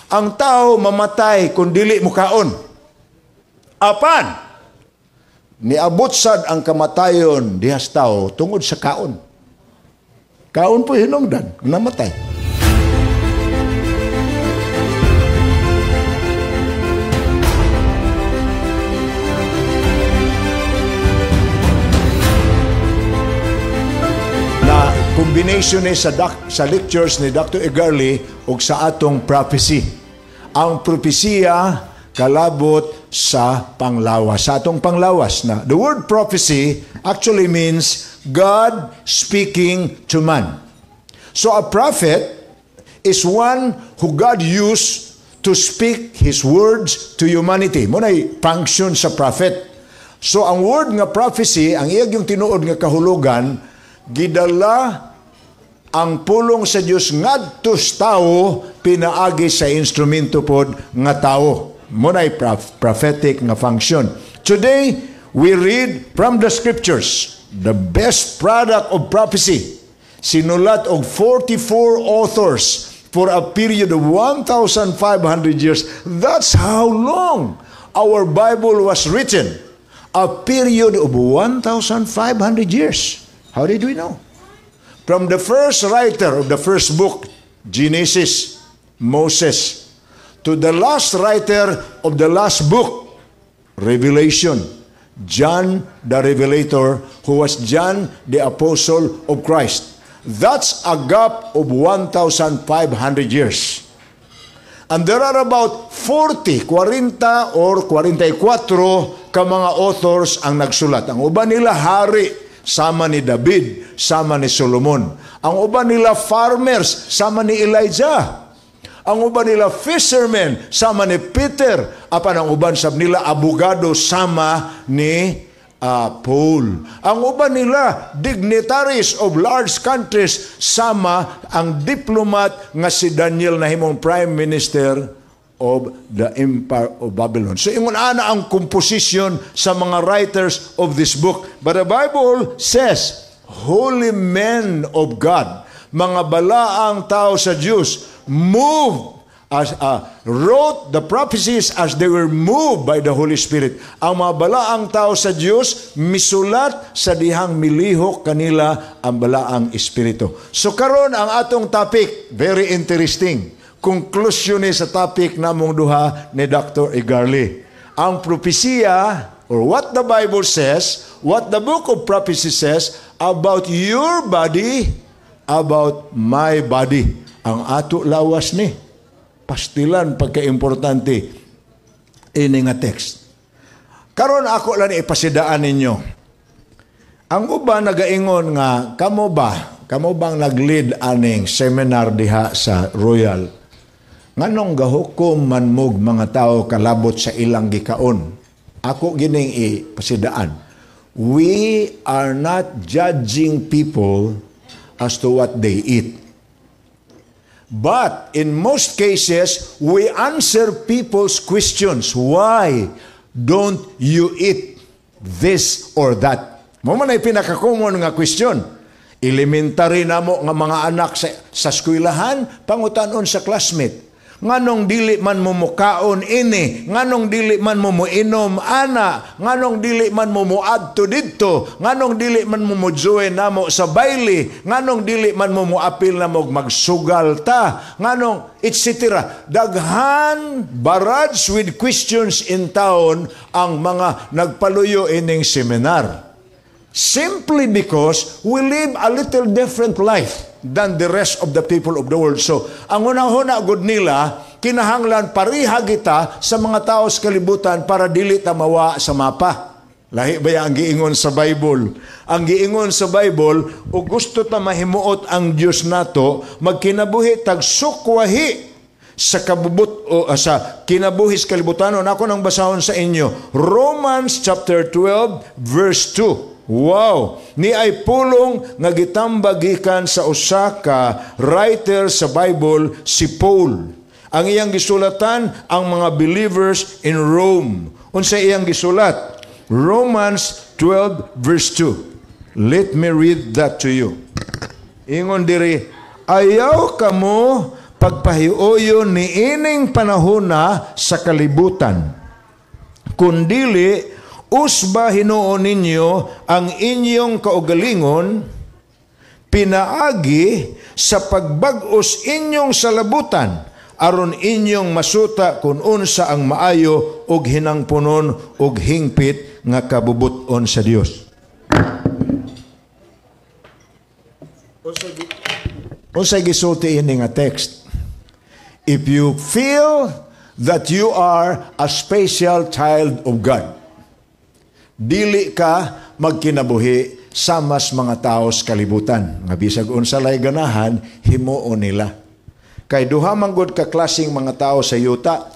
Ang tao mamatay kung dili mukaon. Apan, niabot sad ang kamatayon dihas tao tungod sa kaon. Kaon po hinungdan, namatay. Na combination ni sa lectures ni Dr. Igarli ug sa atong prophecy. Ang propesiya kalabot sa panglawas. Sa atong panglawas na. The word prophecy actually means God speaking to man. So a prophet is one who God used to speak His words to humanity. Mo na'y function sa prophet. So ang word nga prophecy, ang iyang yung tinuod nga kahulugan, gidala ang pulong sa Dios ngadto sa tao pinaagi sa instrumento pod nga tao. Mo na'y prophetic nga function. Today, we read from the scriptures, the best product of prophecy. Sinulat og 44 authors for a period of 1,500 years. That's how long our Bible was written. A period of 1,500 years. How did we know? From the first writer of the first book, Genesis, Moses, to the last writer of the last book, Revelation, John the Revelator, who was John the Apostle of Christ. That's a gap of 1,500 years. And there are about 40, 40 or 44 ka mga authors ang nagsulat. Ang uban nila hari, sama ni David, sama ni Solomon. Ang uban nila farmers, sama ni Elijah. Ang uban nila fishermen, sama ni Peter. Apan ang uban sab nila abogado, sama ni Paul. Ang uban nila dignitaries of large countries, sama ang diplomat nga si Daniel na himong prime minister of the Empire of Babylon. So ingon ana ang composition sa mga writers of this book. But the Bible says, holy men of God, mga balaang tao sa Diyos, moved as wrote the prophecies as they were moved by the Holy Spirit. Ang mga balaang tao sa Diyos misulat sa dihang milihok kanila ang balaang espiritu. So karon ang atong topic, very interesting. Conclusion ni sa topic namong duha ni Dr. Igarli. Ang propesiya, or what the Bible says, what the book of prophecy says about your body, about my body. Ang ato lawas ni. Pastilan pagka-importante ini nga text. Karon ako lang ipasidaan ninyo. Ang uban nagaingon nga kamo ba, kamo bang nag-lead aning seminar diha sa Royal? Nganong gahukom man mog mga tao kalabot sa ilang gikaon? Ako gining ipasidaan. We are not judging people as to what they eat. But in most cases, we answer people's questions. Why don't you eat this or that? Mo man ay pinaka-common nga question. Elementary namo nga mga anak sa eskwelahan, pangutanon sa classmate. Nganong dili man mo mukaon ini, nganong dili man mo muinom ana, nganong dili man mo muadto didto, nganong dili man mo mo-join namo sa baile, nganong dili man mo moapil namo magsugal ta, nganong etc. Daghan barrage with questions in town ang mga nagpaluyo ining seminar. Simply because we live a little different life than the rest of the people of the world. So, ang unang-una gud nila, kinahanglan pareha kita sa mga tao sa kalibutan para dili ta mawa sa mapa. Lahi ba ang giingon sa Bible? Ang giingon sa Bible, o gusto ta mahimuot ang Dios nato, magkinabuhi tag sukwahi sa kabubut o sa kinabuhi sa kalibutanon. Ako nang basahon sa inyo. Romans chapter 12 verse 2. Wow! Ni ay pulong nga gitambagikan sa usa ka writer sa Bible, si Paul. Ang iyang gisulatan ang mga believers in Rome. Unsa iyang gisulat? Romans 12 verse 2. Let me read that to you. Ingon diri, ayaw kamo Pagpahiuyon ni ining panahona sa kalibutan. Kundili usba hinuon ninyo ang inyong kaugalingon pinaagi sa pagbag-os inyong salabutan aron inyong masuta kung unsa ang maayo ug hinangpunon ug hingpit nga kabubut-on sa Dios. Unsay gisulti ini nga text? If you feel that you are a special child of God, dili ka magkinabuhi samas mga tao sa kalibutan nga bisag unsa lay ganahan himuon nila. Kay duha man gud ka klaseng mga tao sa yuta: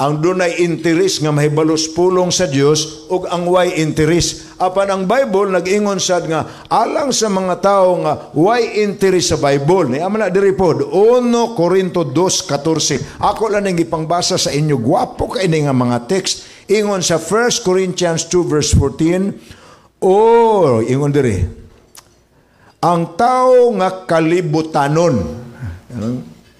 ang dunay interes nga mahibalos pulong sa Dios ug ang way interes. Apan ang Bible nag-ingon sad nga alang sa mga tao nga way interes sa Bible. Ni amo na diri pod 1 Corinto 2:14. Ako lang ning gipangbasa sa inyo, gwapo kay ini nga mga text. Ingon sa 1 Corinthians 2 verse 14, oh, ingon diri. Ang tao nga kalibutanon,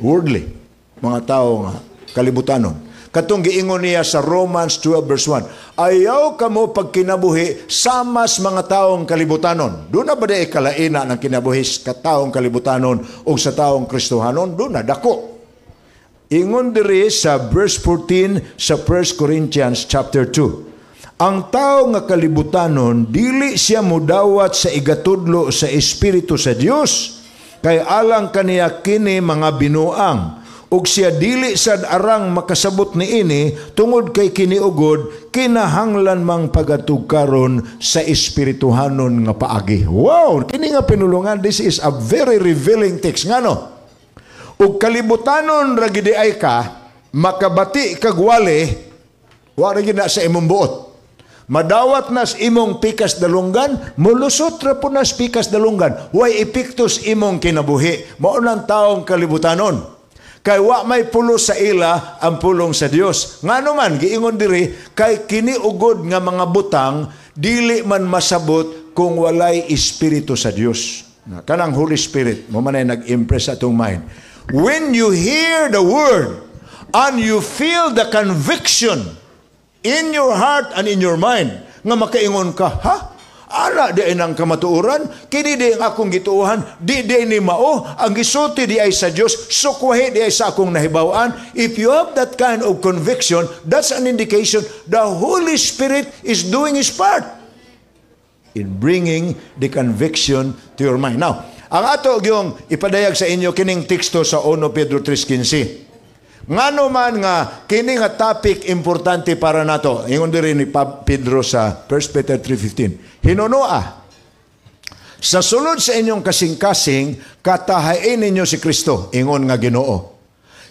worldly, mga tao nga kalibutanon. Katong giingon niya sa Romans 12 verse 1, ayaw kamo pagkinabuhi samas mga taong kalibutanon. Doon na ba di kalaina ng kinabuhi sa taong kalibutanon o sa taong Kristohanon? Doon na, dako. Ingon diri sa verse 14 sa 1 Corinthians chapter 2. Ang tao nga kalibutanon, dili siya mudawat sa igatudlo sa Espiritu sa Dios. Kay alang kaniya kini mga binuang. Ug siya dili sad arang makasabot niini tungod kay kiniugod kinahanglan mang pagatugkaron sa espirituhanon nga paagi. Wow, kini nga pinulungan, this is a very revealing text. Ngano? Ug kalibutanon ra gid ay ka, makabati kag wali, wa ra gid na sa imong buot. Madawat nas imong pikas dalunggan, mulusot ra po nas pikas dalunggan. Way epektos imong kinabuhi. Mao nang taong kalibutanon. Kay wa may pulos sa ila ang pulong sa Dios. Ngano man giingon diri, kay kiniugod nga mga butang dili man masabot kung walay espiritu sa Dios. Na kanang Holy Spirit mo man ay nag-impress sa atong mind. When you hear the word and you feel the conviction in your heart and in your mind nga makaingon ka, ha? Ara di ay nang kamatuoran, kini di ang akong gituohan, di di ni mao, ang gisulti di ay sa Dios, sukwahi di ay sa akong nahibaw-an. If you have that kind of conviction, that's an indication the Holy Spirit is doing His part in bringing the conviction to your mind. Now, ang ato gyung ipadayag sa inyo kining teksto sa 1 Pedro 3:15. Ngano man nga kini nga topic importante para nato. Ingon diri ni Pedro sa 1 Peter 3:15. Hinunoa, sa sulod sa inyong kasing-kasing, katahain ninyo si Kristo, ingon nga Ginoo.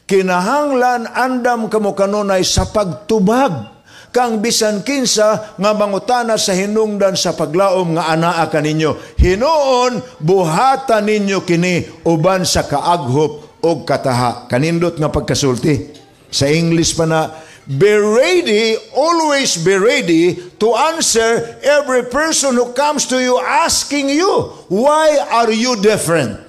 Kinahanglan andam kamo kanunay sa pagtubag kang bisan kinsa nga mangutana sa hinungdan sa paglaom nga anaa kaninyo. Hinuon buhatan ninyo kini uban sa kaaghop og kataha. Kanindot nga pagkasulti. Sa English pa na, be ready, always be ready to answer every person who comes to you asking you, why are you different?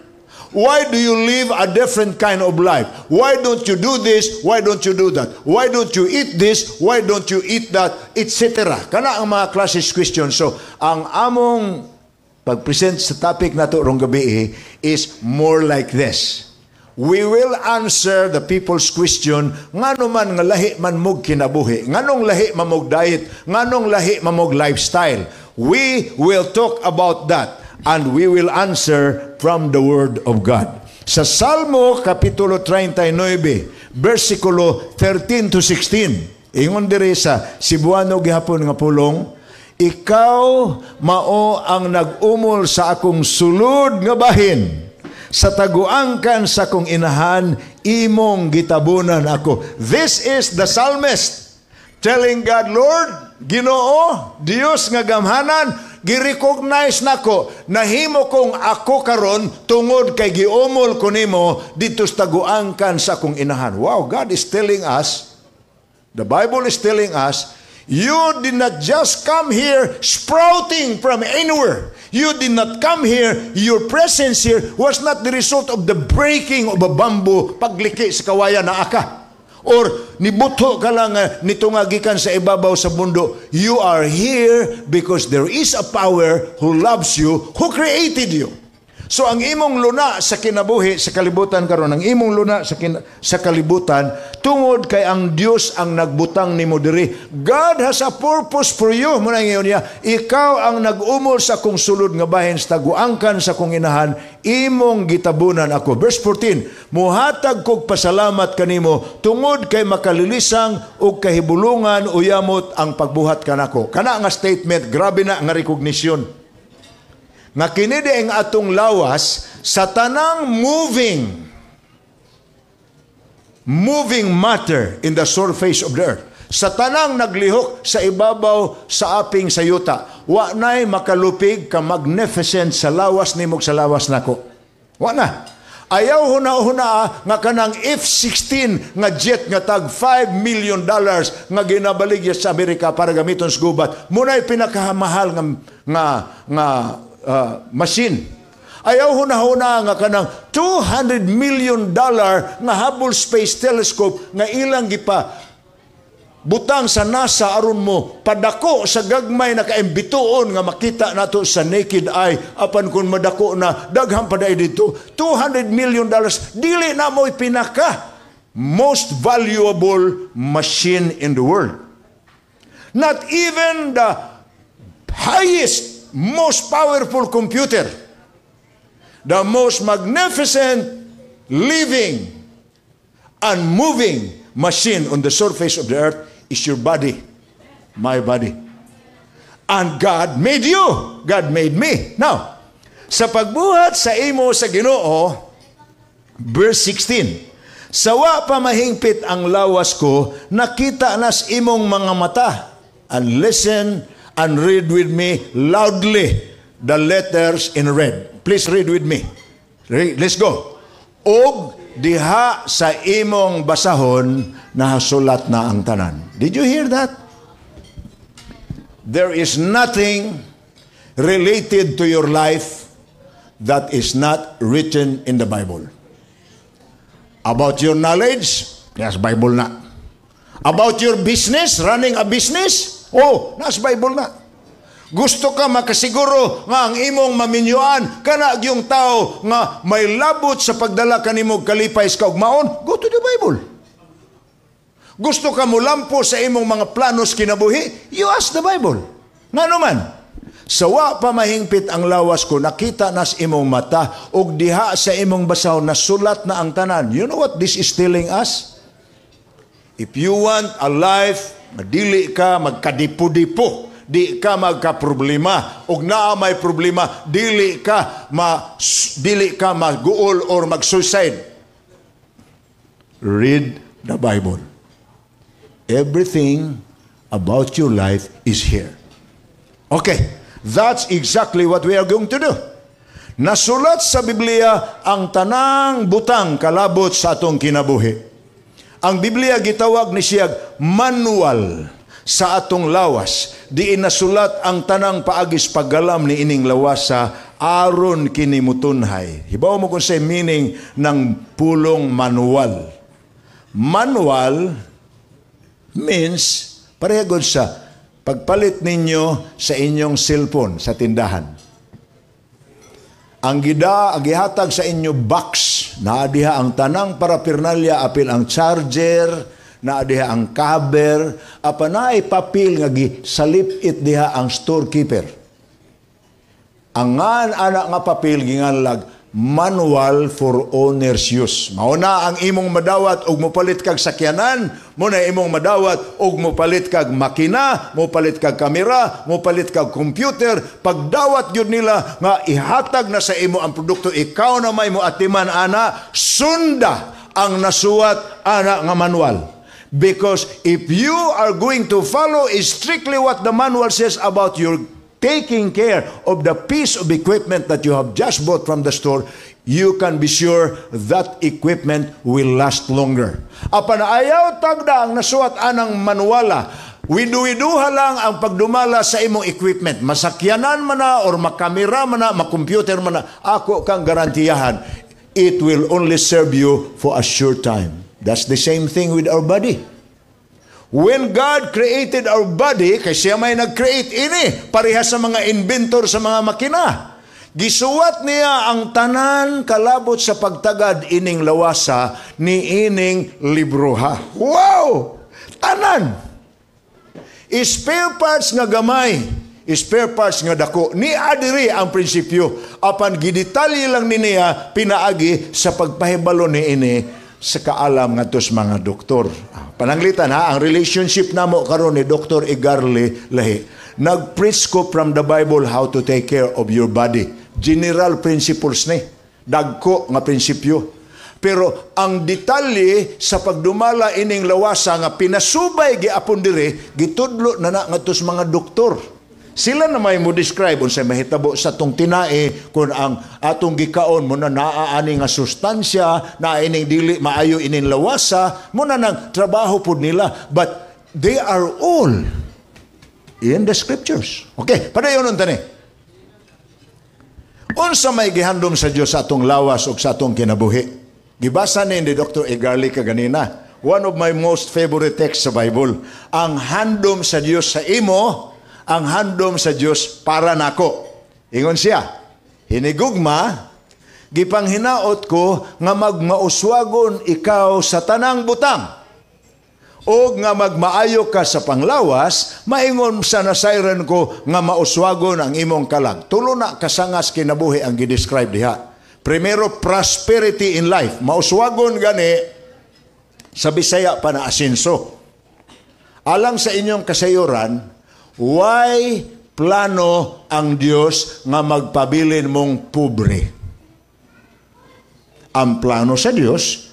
Why do you live a different kind of life? Why don't you do this? Why don't you do that? Why don't you eat this? Why don't you eat that? Etc. Kana ang mga classes question. So, ang among pag-present sa topic nato rong gabi is more like this. We will answer the people's question, ngano man nga lahi man mog kinabuhi, nganong lahi man mog diet, nganong lahi man mog lifestyle. We will talk about that and we will answer from the Word of God. Sa Salmo Kapitulo 39, versikulo 13 to 16, ingon diri sa Cebuano gihapon nga pulong, ikaw mao ang nag-umol sa akong sulod nga bahin, sa taguangkan sa akong inahan, imong gitabunan ako. This is the psalmist telling God, Lord, Ginoo, Dios nga gamhanan, gi-recognize nako, nahimo kong ako karon tungod kay giumol ko nimo didto sa taguangkan sa akong inahan. Wow, God is telling us, the Bible is telling us, You did not just come here sprouting from anywhere. You did not come here, your presence here was not the result of the breaking of a bamboo, pagliki sa kawayan naa ka. Or nibuto ka lang nito nga gikan sa ibabaw sa mundo. You are here because there is a power who loves you, who created you. So ang imong luna sa kinabuhi sa kalibutan karon, ang imong luna sa kalibutan tungod kay ang Dios ang nagbutang nimo diri. God has a purpose for you. Mao na ingon niya, "Ikaw ang nag-umol sa akong sulod nga bahin sa taguangkan sa akong inahan, imong gitabunan ako." Verse 14, "Muhatag kog pasalamat kanimo tungod kay makalilisang ug kahibulungan uyamot ang pagbuhat kanako." Kana nga statement, grabe na nga recognition nga kini ang atong lawas sa tanang moving matter in the surface of the earth. Sa tanang naglihok sa ibabaw sa aping sa yuta, wa nay makalupig ka magnificent sa lawas nimo, sa lawas nako. Wa na. Ayaw huna-huna nga kanang F-16 nga jet nga tag $5 million nga ginabaligya sa Amerika para gamiton sa gubat, mao na'y pinakamahal nga machine. Ayaw huna-huna nga kanang $200 million nga Hubble Space Telescope nga ilang gipa butang sa NASA aron mo padako sa gagmay na kaimbituon nga makita nato sa naked eye, apan kung madako na daghan pa dai dito, $200 million, dili na mo'y pinaka most valuable machine in the world. Not even the highest, most powerful computer, the most magnificent living and moving machine on the surface of the earth is your body, my body. And God made you. God made me. Now, sa pagbuhat sa imo sa Ginoo, verse 16, "Sa wa pa mahingpit ang lawas ko, nakita nas imong mga mata." And listen and read with me loudly the letters in red. Please read with me. Let's go. "Og diha sa imong basahon, nahasulat na ang tanan." Did you hear that? There is nothing related to your life that is not written in the Bible. About your knowledge, yes, Bible na. About your business, running a business, oh, nas Bible na. Gusto ka makasiguro nga ang imong maminyuan kana yung tao nga may labot sa pagdala kanimo kalipay sa kaugmaon, go to the Bible. Gusto ka mulampo sa imong mga planos kinabuhi, you ask the Bible. Ngano man, "Sa wa pa mahingpit ang lawas ko, nakita nas imong mata, ug diha sa imong basahon, nasulat na ang tanan." You know what this is telling us? If you want a life, madili ka magkadipo-dipo, di ka magka-problema, ug naa may problema, dili ka maguol or mag-suicide. Read the Bible. Everything about your life is here. Okay, that's exactly what we are going to do. Nasulat sa Biblia ang tanang butang kalabot sa atong kinabuhi. Ang Biblia gitawag ni siya manual sa atong lawas. Diin nasulat ang tanang paagis paggalam ni ining lawasa aron kini mutunhay. Hibaw mo kung sa meaning ng pulong manual. Manual means pareha gud sa pagpalit ninyo sa inyong cellphone sa tindahan. Ang gihatag sa inyo box, naa diha ang tanang paraphernalia, apil ang charger, naa diha ang cover, apan naay papel nga gisalip-it diha ang storekeeper. Ang ngan ana nga papel ginganlag "Manual for Owner's Use." Mao na ang imong madawat og mopalit kag sakyanan, mao na imong madawat og mopalit kag makina, mopalit kag kamera, mopalit kag computer. Pagdawat gyud nila nga ihatag na sa imo ang produkto, ikaw na may moatiman ana, sunda ang nasuwat ana nga manual. Because if you are going to follow strictly what the manual says about your taking care of the piece of equipment that you have just bought from the store, you can be sure that equipment will last longer. Apan ayaw tagda ang nasuwat anang manuala, Widu-widuha lang ang pagdumala sa imong equipment. Masakyanan man na or makamera man na, makomputer man na, ako kang garantiyahan, it will only serve you for a short time. That's the same thing with our body. When God created our body, kay siya may nag-create ini, pareha sa mga inventor sa mga makina. Gisuwat niya ang tanan kalabot sa pagtagad ining lawasa ni ining libroha. Wow! Tanan! Spare parts nga gamay, spare parts nga dako. Ni adiri ang prinsipyo. Apan gidetalye lang ni niya pinaagi sa pagpahibalo ni ini sa kaalam ngadto sa mga doktor. Pananglitan ha, ang relationship namo karon ni Dr. Igarle lahi. Nag-preach ko from the Bible how to take care of your body. General principles ni. Dagko nga prinsipyo. Pero ang detalye sa pagdumala ining lawasa nga pinasubay giapon dire, gitudlo na na ngadto sa mga doktor. Sila na may mo describe unsay mahitabo sa atong tinae kung ang atong gikaon mo na naa ani nga sustansya, naa ining dili maayo ining lawasa, mo na nang trabaho pud nila. But they are all in the scriptures. Okay, padayon unta ni. Unsa may gihandom sa Dios sa atong lawas ug sa atong kinabuhi? Gibasa ni Dr. Egarli kaganina. One of my most favorite texts sa Bible. Ang handom sa Dios sa imo, ang handom sa Dios para nako. Ingon siya, "Hinigugma, gipanghinaot ko nga magmauswagon ikaw sa tanang butang o nga magmaayo ka sa panglawas, maingon sa nasayran ko nga mauswagon ang imong kalag." Tulo na kasangas kinabuhi ang gidescribe diha. Primero, prosperity in life. Mauswagon gani, sa Bisaya pa na asinso. Alang sa inyong kasayuran, why plano ang Dios nga magpabilin mong pobre? Ang plano sa Dios,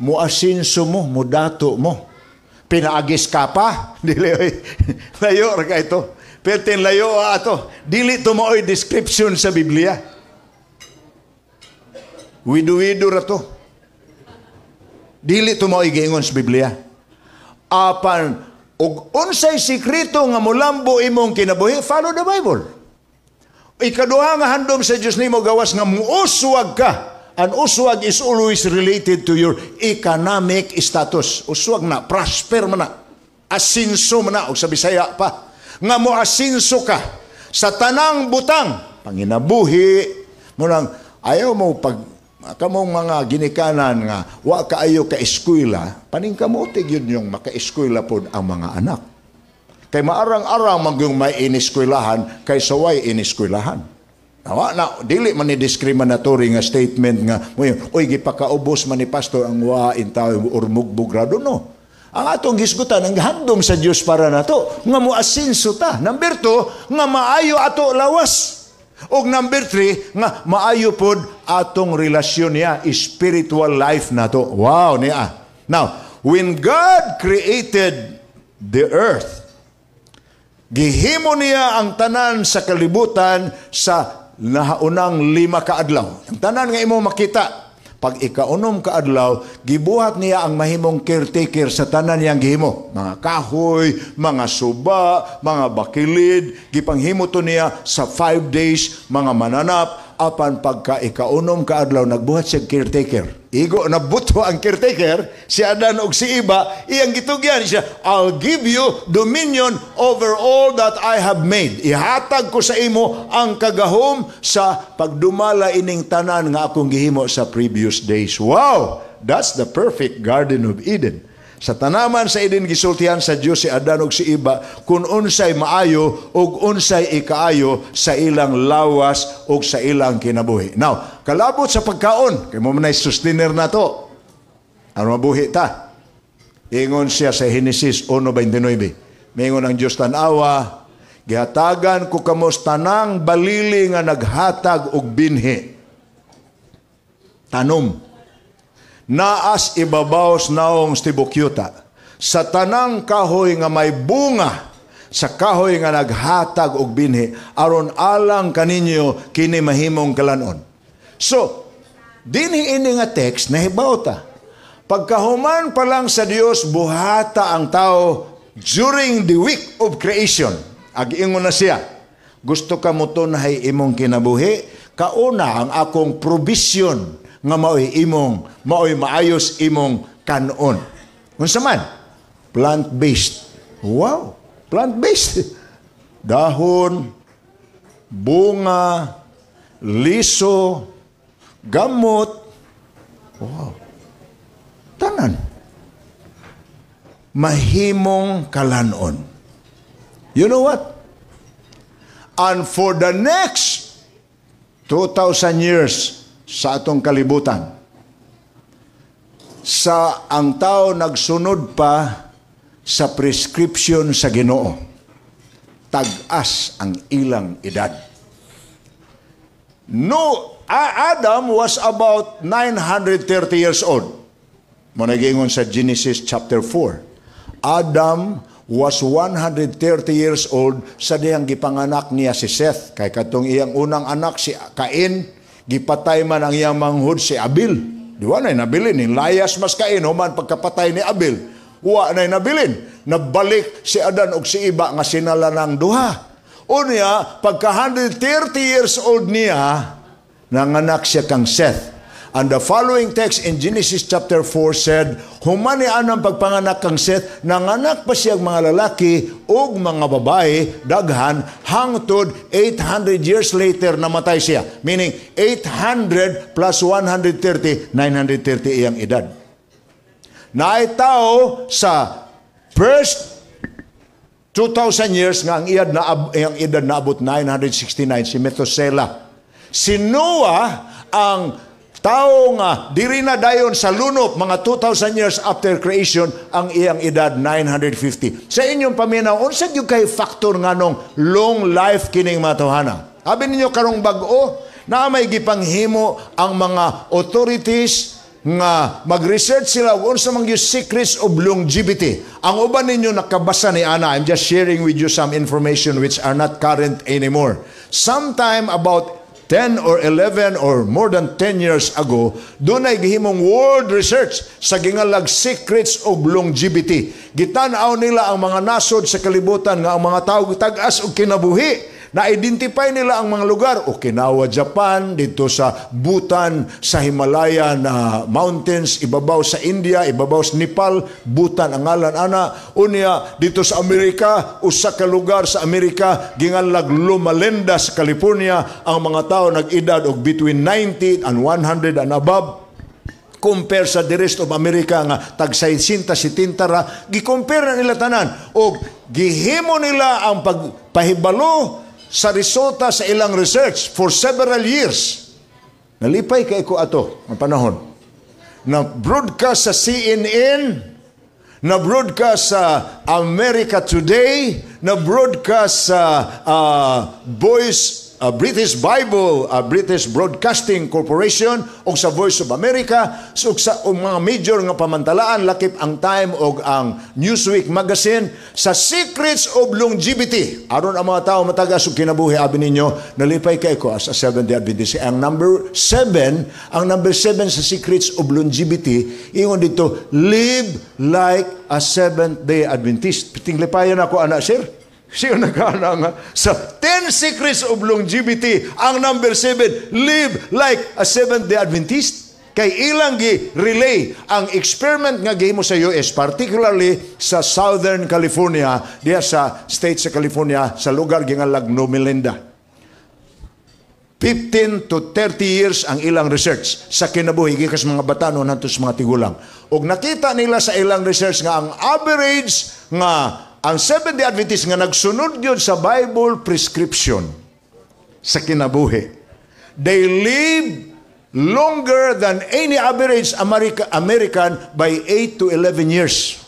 muasinso mo, mudato mo. Pinaagis ka pa? Dili oy. Layo ra ka ito. Perten layo ato. Dili to maoy description sa Biblia. Wido-wido ra to. Dili to maoy giingon sa Biblia. Apan og unsay sikreto nga mulambo imong kinabuhi, follow the Bible. Ikaduha nga handom sa Dios nimo gawas nga muuswag ka. An uswag is always related to your economic status. Uswag na, prosper man na, asinso man na, o sa Bisaya pa. Nga mo asinso ka sa tanang butang, panginabuhi, mo nang, ayaw mo pag, kamong mga ginikanan nga, wa kaayo ka eskwela, paningkamuti yun yung maka-eskwela pod ang mga anak. Kay maarang-arang magyung may ineskwelahan kaysa way ineskwelahan. Awa na dili man ni discriminatory nga statement nga oy gipakaubos man ni pastor ang wa intaw or mugbog grado, no. Ang atong gisgutan, ang handom sa Dios para nato nga moasinso ta. Number 2, nga maayo ato lawas. Og number 3, nga maayo pod atong relasyon niya, spiritual life nato. Wow niya. Now, when God created the earth, gihimo niya ang tanan sa kalibutan sa nahaunang 5 ka adlaw. Ang tanan nga imo makita, pag ikaunom ka adlaw, gibuhat niya ang mahimong caretaker sa tanan niyang gihimo. Mga kahoy, mga suba, mga bakilid, gipanghimo to niya sa 5 days, mga mananap, apan pagka ikaunom ka adlaw, nagbuhat siya caretaker. Igo, nabuto ang caretaker, si Adan og si Iba, iyang gitugyan siya, "I'll give you dominion over all that I have made. Ihatag ko sa imo ang kagahom sa pagdumala ining tanan nga akong gihimo sa previous days." Wow! That's the perfect Garden of Eden. Sa tanaman sa Eden, gisultihan sa Dios si Adan ug si Iba kung unsay maayo ug unsay ikaayo sa ilang lawas ug sa ilang kinabuhi. Now, kalabot sa pagkaon, kay mo man sustainer na to. Ano mabuhi ta? Ingon siya sa Genesis 1:29. Mingon ang Dios, "Tan-awa, gihatagan ko kamo tanang balili nga naghatag og binhi." Tanom. Naas ibabaw sa naong tibok yuta. Sa tanang kahoy nga may bunga, sa kahoy nga naghatag og binhi, aron alang kaninyo kini mahimong kalanon. So, dinhi ini nga text nahibaw ta. Pagkahuman pa lang sa Dios buhata ang tao, During the week of creation, ag-ingon na siya, "Gusto ka mo tunhay imong kinabuhi, kauna ang akong provision nga maoy maayos imong kanon." Unsa man? Plant-based. Wow, plant-based. Dahon, bunga, liso, gamot. Wow. Tanan. Mahimong kalanon. You know what? And for the next 2,000 years sa atong kalibutan, sa ang tao nagsunod pa sa prescription sa Ginoo, tag-as ang ilang edad. No, Adam was about 930 years old. Mao giingon sa Genesis chapter 4. Adam was 130 years old sa dihang gipanganak niya si Seth. Kay katong iyang unang anak si Cain, gipatay man ang iyang manghud si Abel. Di wa na nabilin. Layas mas Cain, human pagkapatay ni Abel. Wa na nabilin. Nabalik si Adan og si Eva nga sinalanang duha. Unya, pagka 130 years old niya, nanganak siya kang Seth. And the following text in Genesis chapter 4 said, human ni anang pagpanganak kang Seth, nanganak pa siya mga lalaki ug mga babae, daghan, hangtod 800 years later namatay siya. Meaning, 800 plus 130, 930 iyang edad. Naay tao sa first 2,000 years nga ang edad naabot 969, si Methuselah. Si Noah, ang tao nga diri na dayon sa lunop mga 2,000 years after creation, ang iyang edad 950. Sa inyong paminaw, unsa gyud kay factor nganong long life kining mga tawhana? Abi ninyo karong bag-o na may gipanghimo ang mga authorities nga mag-research sila og unsa man gyud secrets of longevity. Ang uban ninyo nakabasa ni ana. I'm just sharing with you some information which are not current anymore. Sometime about 10 or 11 or more than 10 years ago, dunay gihimong world research sa gingalag secrets of longevity. Gitan-aw nila ang mga nasod sa kalibutan nga ang mga tao tag-as og kinabuhi. Na-identify nila ang mga lugar, Okinawa, Japan, dito sa Bhutan, sa Himalayan Mountains, ibabaw sa India, ibabaw sa Nepal, Bhutan ang ngalan ana. Unya dito sa Amerika, usa ka lugar sa Amerika gingalag Loma Linda sa California, ang mga tao nag-edad og between 90 and 100 and above compare sa the rest of America nga tag 60, 70 ra. Gi-compare na nila tanan og gihimo nila ang pagpahibalo sa resulta sa ilang research for several years. Nalipay kay ko ato ang panahon. Na broadcast sa CNN, na broadcast sa America Today, na broadcast sa Voice British Bible, British Broadcasting Corporation o sa Voice of America, so sa og mga major nga pamantalaan lakip ang Time o ang Newsweek magazine sa Secrets of Longevity. Aron ang mga tao matagas og kinabuhi, abi ninyo, nalipay kay ko as a Seventh-day Adventist. Ang number 7 sa Secrets of Longevity, ingon dito, "Live like a Seventh-day Adventist." Tinglipayan ako ana, sir. Siya nagana nga sa 10 secrets of longevity, ang number 7, live like a Seventh-day Adventist. Kay ilang gi-relay ang experiment nga gihimo sa US, particularly sa Southern California, diya sa state sa California, sa lugar gingalag Loma Linda. 15 to 30 years ang ilang research sa kinabuhi gikas mga batanon hantud sa mga tigulang. Og nakita nila sa ilang research nga ang average nga ang Seventh-day Adventist nga nagsunod yun sa Bible prescription sa kinabuhi, they live longer than any average American by 8 to 11 years.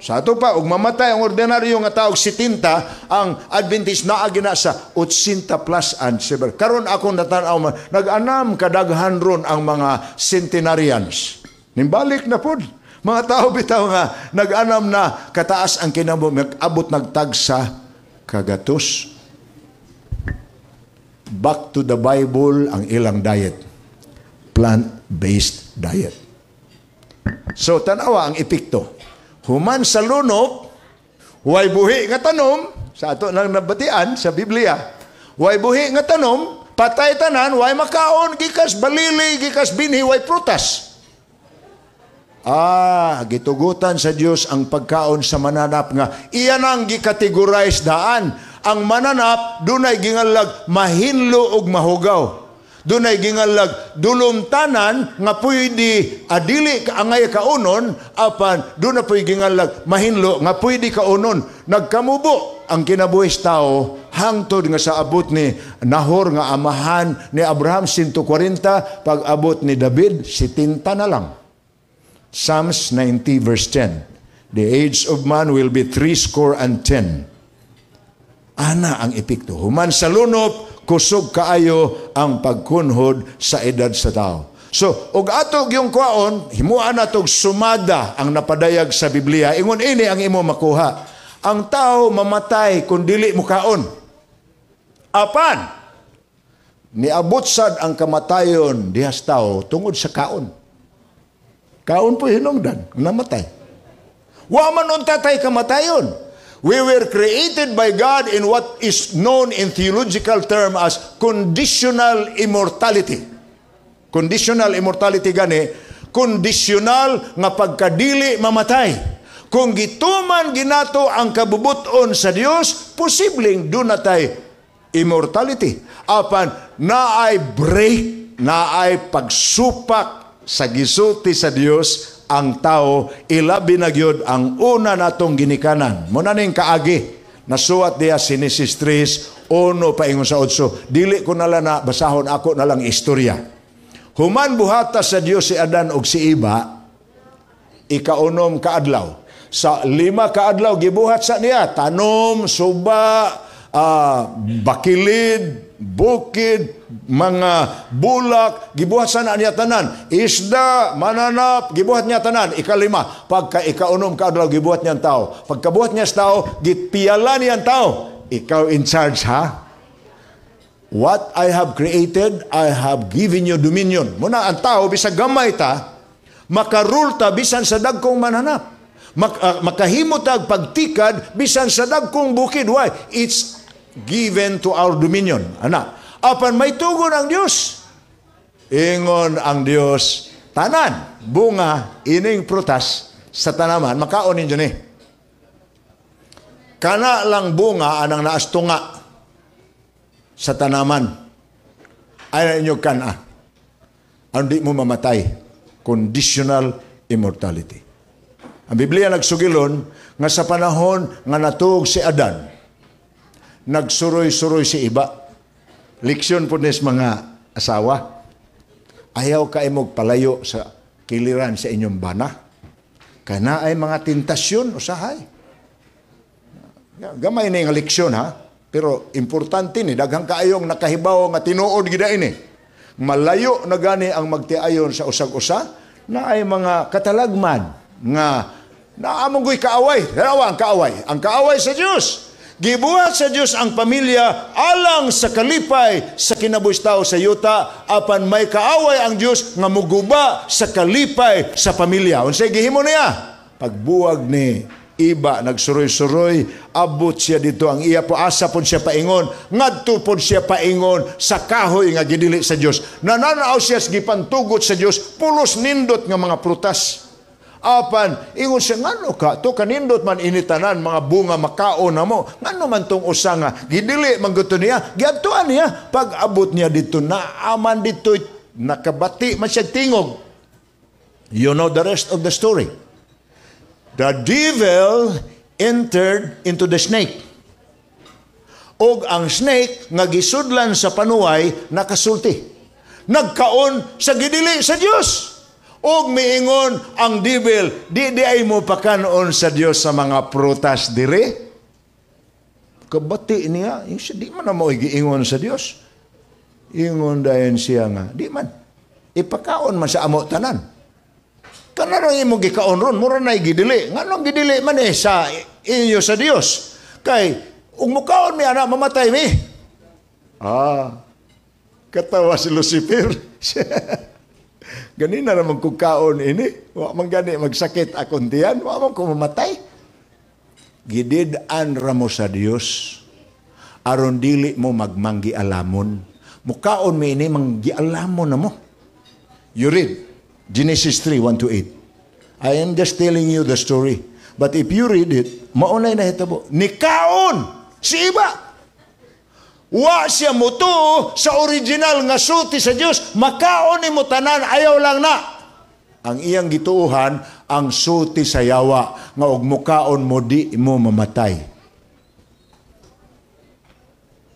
Sa ato pa, ug mamatay ang ordinaryo nga tao 70, ang Adventist naagi na sa 80 plus and seven. Karon akong natanaw man, nag-anam kadaghan ron ang mga centenarians. Nimbalik na pod. Mga tao bitaw nga nag-anam na kataas ang kinabuhi, nag-abot nagtag sa kagatos. Back to the Bible ang ilang diet. Plant-based diet. So tanawa ang epekto. Human sa lunop, Way buhi nga tanom, sa ato nang nabatian sa Biblia. Way buhi nga tanom, patay tanan, way makaon, gikas balili, gikas binhi, way prutas. Ah, gitugutan sa Dios ang pagkaon sa mananap nga iyan ang gikategorize daan. Ang mananap dunay gingalag mahinlo ug mahugaw. Dunay gingalag dulumtanan nga pwede adili ka angay kaunon, apan duna po'y gingalag mahinlo nga pwede kaunon. Nagkamubo ang kinabuhi sa tao hangtod nga sa abot ni Nahor nga amahan ni Abraham 140, pag abot ni David 70 na lang. Psalms 90 verse 10. The age of man will be 70. Ana ang epekto. Human sa lunop, kusog kaayo ang pagkunhod sa edad sa tao. So, og ato yung kwaon, himuan natog sumada ang napadayag sa Biblia. Ingon ini ang imo makuha. Ang tao mamatay kung dili mo kaon. Apan, niabot sad ang kamatayon dihas tao tungod sa kaon. Kaon po hinungdan, namatay. Wa man unta tay kamatayon. We were created by God in what is known in theological term as conditional immortality. Conditional immortality gani, conditional nga pagkadili mamatay. Kung gituman ginato ang kabubuton sa Dios, posibleng duna tay immortality. Apan naay break, naay pagsupak sa gisulti sa Dios ang tao, ilabi na gyud ang una natong ginikanan. Muna ning kaagi. Nasuwat diya Genesis 3, 1 paingon sa 8. Dili ko na lang na basahon, ako na lang istorya. Human buhata sa Dios si Adan og si Iba, ikaunom kaadlaw. Sa 5 kaadlaw gibuhat sa niya tanom, suba, bakilid, bukid, mga bulak, gibuhat sana niya tanan. Isda, mananap, gibuhat niya tanan. Ikalima, pagka ikaunom kaadlaw gibuhat niya ang tao. Pagkabuhat niya sa tao, gipiyala niya ang tao. Ikaw in charge, ha? What I have created, I have given you dominion. Muna ang tao, bisag gamay ta, makarule ta bisan sa dagkong mananap. Makahimo tag pagtikad bisan sa dagkong bukid. Why? It's given to our dominion. Ana. Apan may tugon ang Dios. Ingon ang Dios, tanan, bunga, ining prutas sa tanaman, makaon ninyo ni. Kana lang bunga anang naastunga sa tanaman. Ay inyo kana. Ang di mo mamatay. Conditional immortality. Ang Biblia nagsugilon nga sa panahon nga natuog si Adan, nagsuroy-suroy si Iba. Leksyon po nis mga asawa. Ayaw ka imog palayo sa kiliran sa inyong bana. Kana ay mga tentasyon usahay. Gamay ni nga leksyon ha, pero importante ni daghang kaayong nakahibaw nga tinuod gid ini. Malayo na gani ang magtiayon sa usag-usa na ay mga katalagman nga naamong kaaway. Dalawa ang kaaway. Ang kaaway sa Dios. Gibuhat sa Dios ang pamilya alang sa kalipay sa kinabuhi tao sa yuta, apan may kaaway ang Dios nga muguba sa kalipay sa pamilya. Unsay gihimo niya? Pagbuwag ni Iba, nagsuroy-suroy, abot siya dito ang iya po, asa po siya paingon, ngadto po siya paingon sa kahoy nga gidili sa Dios. Nananaw siya sa gipantugot sa Dios, pulos nindot nga mga prutas. Apan, ingon siya, ngano ka, to kanindot man initanan, mga bunga makaon na mo, ngano man tong usa nga, gidili man gusto niya, giadtuan niya, pag abot niya dito, naaman dito, nakabati man siya tingog. You know the rest of the story. The devil entered into the snake. Og ang snake nga gisudlan sa panuway nakasulti. Nagkaon sa gidili sa Dios. Og miingon ang devil, di di ay mo pakanon sa Dios sa mga prutas dire. Kabati niya, yung siya, di man na mo giingon sa Dios. Ingon dayon siya nga, di man. Ipakaon man sa amo tanan. Kanarang imo gikaon ron, mura na'y gidili. Nganong gidili man sa inyo sa Dios? Kay, ug mukaon mi ana, mamatay mi. Ah, katawa si Lucifer. Ganina naman kung kaon ini. Wa man gani magsakit akong tiyan, wa man ko mamatay. Gidid-an ra mo sa Dios aron dili mo magmanggialamon. Mukaon mi ini, manggialamon na mo. You read Genesis 3, 1 to 8. I am just telling you the story. But if you read it, maunay nahitabo. Nikaon si Eva. Wa siya mutuo sa original nga sulti sa Dios. Makaon nimo tanan, ayaw lang na. Ang iyang gituohan ang sulti sa yawa nga og mukaon mo, di mo mamatay.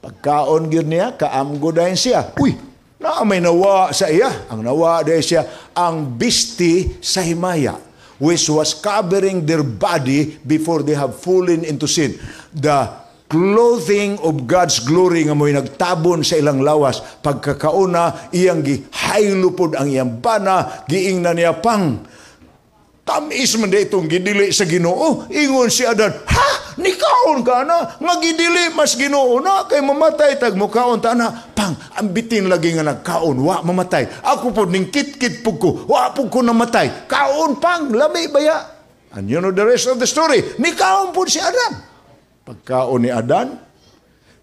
Pagkaon gyud niya, kaamgo dayon siya. Uy, naa may nawa sa iya. Ang nawa dayon siya, ang bisti sa himaya, which was covering their body before they have fallen into sin. The clothing of God's glory nga mo'y nagtabon sa ilang lawas. Pagkakauna, iyang gihaylo pod ang iyang bana, giingnan niya pang, tamis man di itong gidili sa Ginoo. Ingon si Adan, "Ha? Nikaon ka na? Nga gidili mas Ginoo na, kay mamatay tag mukaon ta na." Pang, ang bitin lagi nga nagkaon, wa mamatay. Ako po ning kit-kit pug ko, wa pug ko namatay. Kaon pang, lami baya. And you know the rest of the story. Nikaon po si Adan. Pagkaon ni Adan,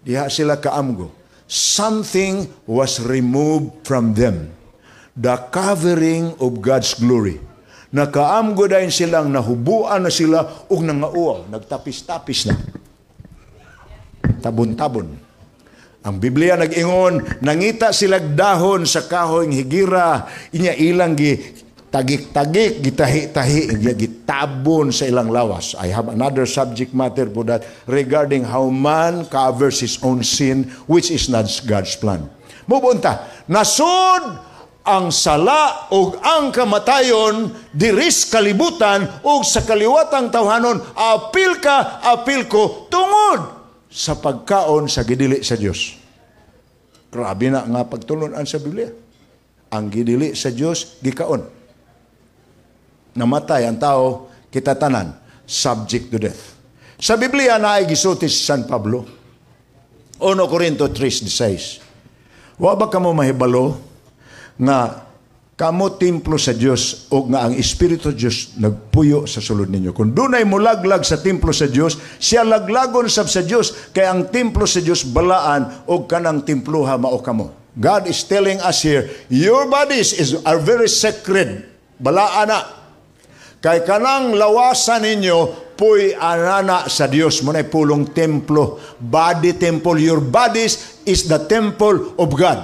diha sila kaamgo. Something was removed from them. The covering of God's glory. Nakaamgo dayon silang nahubuan na sila ug nangauaw, nagtapis-tapis na. Tabon-tabon. Ang Biblia nag-ingon, nangita sila dahon sa kahoy higira, inya ilang gi tagik-tagik, gitahi-tahi, gitabon sa ilang lawas. I have another subject matter for that regarding how man covers his own sin, which is not God's plan. Mubunta, nasud ang sala ug ang kamatayon diris kalibutan ug sa kaliwatang tawhanon, apil ka, apil ko, tungod sa pagkaon sa gidili sa Dios. Grabe na nga pagtulunan sa Biblia. Ang gidili sa Dios gikaon. Namatay ang tao, kita tanan subject to death. Sa Biblia na ay gisulti si San Pablo. 1 Corinto 3:16. Wa ba kamo mahibalo nga kamo templo sa Dios o nga ang Espiritu Dios nagpuyo sa sulod ninyo? Kung dunay mulaglag sa templo sa Dios, siya laglagon sab sa Dios, kay ang templo sa Dios balaan og kanang temploha mao kamo. God is telling us here, your bodies are very sacred. Balaan na. Kay kanang lawasan ninyo puy anana sa Dios mo na pulong templo, body temple. Your bodies is the temple of God.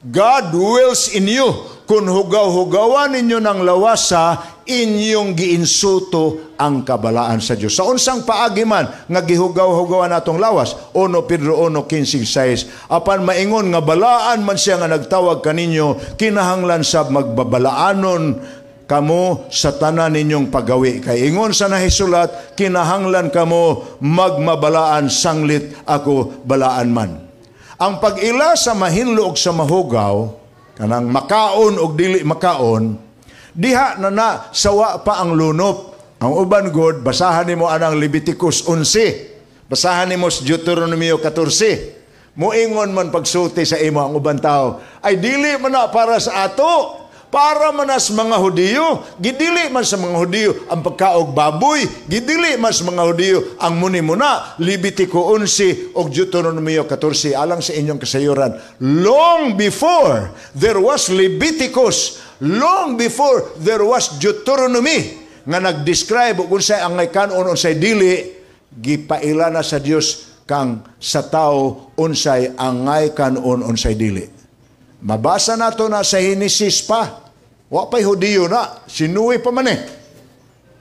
God dwells in you. Kung hugaw-hugawan ninyo ng lawasa, inyong giinsulto ang kabalaan sa Dios. Sa unsang paagi man nga gihugaw-hugawan natong lawas, 1 Pedro 1:15, apan maingon nga balaan man siya nga nagtawag kaninyo, kinahanglan sab magbabalaanon kamo sa tanan ninyong paggawi. Kay ingon sa nahisulat, "Kinahanglan kamo magmabalaan sanglit ako balaan man." Ang pag-ila sa mahinlo og sa mahugaw, kanang makaon og dili makaon, diha na na sawa pa ang lunop. Ang uban god, basahan nimo anang Leviticus 11. Basahan nimo sa Deuteronomio 14. Muingon man pagsulti sa imo ang uban tao, ay dili man na para sa ato. Para man na sa mga Hudiyo, gidili man sa mga Hudiyo ang pagkaog baboy, gidili man sa mga Hudiyo ang muni-muna, Levitico 11 ug Deuteronomio 14, alang sa inyong kasayuran. Long before there was Leviticus, long before there was Deuteronomy, nga nag-describe kung unsay angay kanon, unsay dili, gipaila na sa Dios kang sa tao unsay angay kanon, unsay dili. Mabasa nato na sa Genesis pa. Wa pa'y Hudiyo na. Si Noe pa man eh.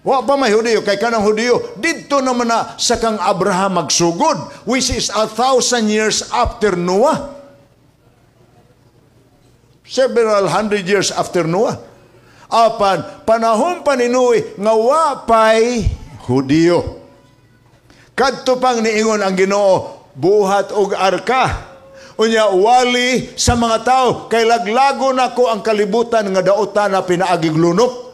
Wa pa may Hudiyo. Kay kanang Hudiyo, didto naman na sa kang Abraham magsugod, which is 1,000 years after Noah. Several hundred years after Noah. Apan, panahon pa ni Noe, nga wa pa'y Hudiyo. Kadto pang niingon ang Ginoo, "Buhat og arka. Unya wali sa mga tao kay laglago nako ang kalibutan nga dautan na pinaagig lunop.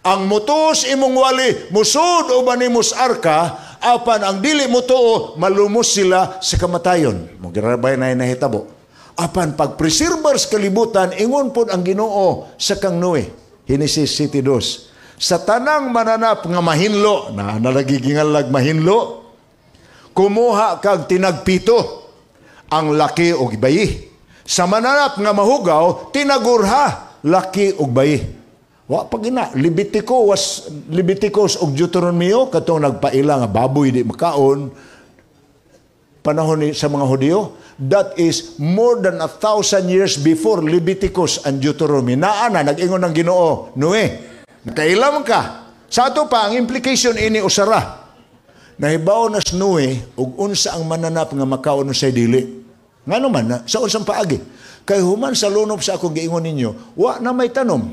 Ang mutuos imong wali, musud uban nimo sa arka, apan ang dili mutuo, malumos sila sa kamatayon." Mo girabay na nahitabo. Apan pag preserbar sa kalibutan, ingon pod ang Ginoo sa kang Noe. Genesis 7:2. Sa tanang mananap nga mahinlo, na nalagigingalag mahinlo, Kumuha kag tinagpito ang laki og bayi. Sa mananap nga mahugaw, tinagurha, laki og bayi. Wa pa gina Levitico was Leviticus og Deuteronomio, katong nagpaila nga baboy di makaon panahon ni sa mga Hudiyo. That is more than 1,000 years before Leviticus and Deuteronomy. Naa na, nag-ingon ng Ginoo, "Noe, nakailam ka." Sa ato pa, ang implication ini usara. Nahibaw na si Noe ug unsa ang mananap nga makaon, sa dili. Ngano man na, sa unsang paagi? Kay human sa lunop, sa akong giingon ninyo, wa na may tanom.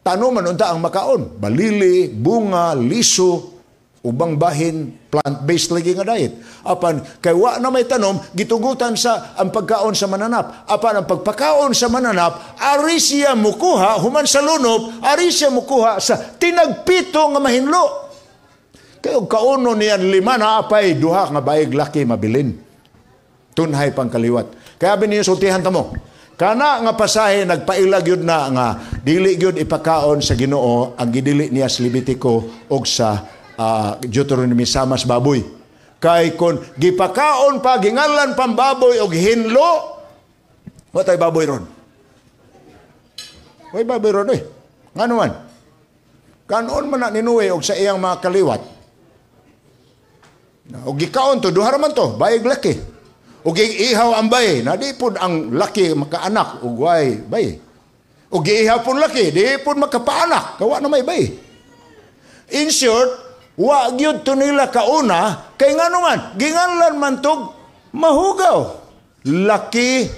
Tanom man unta ang makaon. Balili, bunga, liso, ubang bahin, plant-based lagi nga diet. Apan kay wa na may tanom, gitugutan sa ang pagkaon sa mananap. Apan ang pagpakaon sa mananap, ari siya mukuha human sa lunop, ari siya mukuha sa tinagpito nga mahinlo. Kay og kauno niyan lima, na apay duha nga bayig laki mabilin. Tunhay pang kaliwat. Kaya abi niyo, sultihan ta mo. Kana nga pasahe nagpaila gyud na nga dili gyud ipakaon sa Ginoo ang gidili niya sa Levitico og sa Deuteronomy samas baboy. Kay kon gipakaon pa, gingalan pang baboy og hinlo, wa tay baboy ron. Way baboy ron eh. Ngano man? Kanon man na ni Noe og sa iyang mga kaliwat. Og gikaon to, duha ra man to, bayig laki. Ug giihaw ang bay, na di pod ang laki makaanak ug way bay. Ug giihaw pud laki, di pod makapaanak, kawa na may bay. In short, wa gyud to nila kauna kay ngano man, ginganlan man tog mahugaw. Laki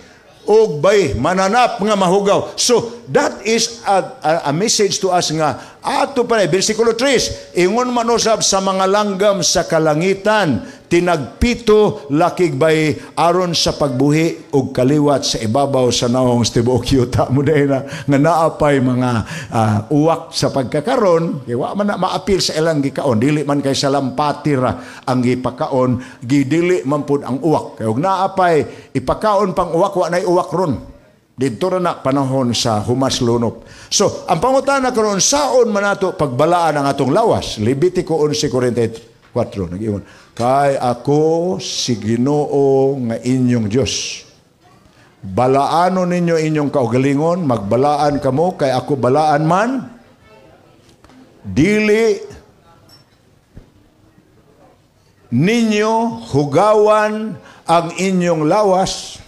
og bay, mananap nga mahugaw. So that is a message to us nga ato pa na versikulo 3, ingon man usab sa mga langgam sa kalangitan, tinagpito, lakig bay, aron sa pagbuhi og kaliwat sa ibabaw sa nawong sa tibuok yuta. Mo na nga naapay mga uwak sa pagkakaron kay wa man na maapil sa ilang gikaon. Dili man kay sa lampati ra ang gipakaon, gidili man pud ang uwak, kay og naapay ipakaon pang uwak, wa nay uwak ron. Didto ra na panahon sa humas lunop. So ang pangutana karon, saon man nato pagbalaan ang atong lawas? Levitico 11:44, nag-ingon, "Kay ako si Ginoo nga inyong Dios. Balaanon ninyo inyong kaugalingon, magbalaan kamo kay ako balaan man. Dili ninyo hugawan ang inyong lawas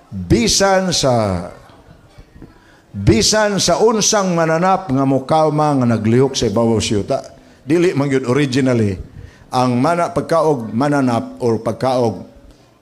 bisan sa unsang mananap nga mukama nga naglihok sa ibabaw sa yuta." Dili man gyud originally ang mana pagkaog mananap or pagkaog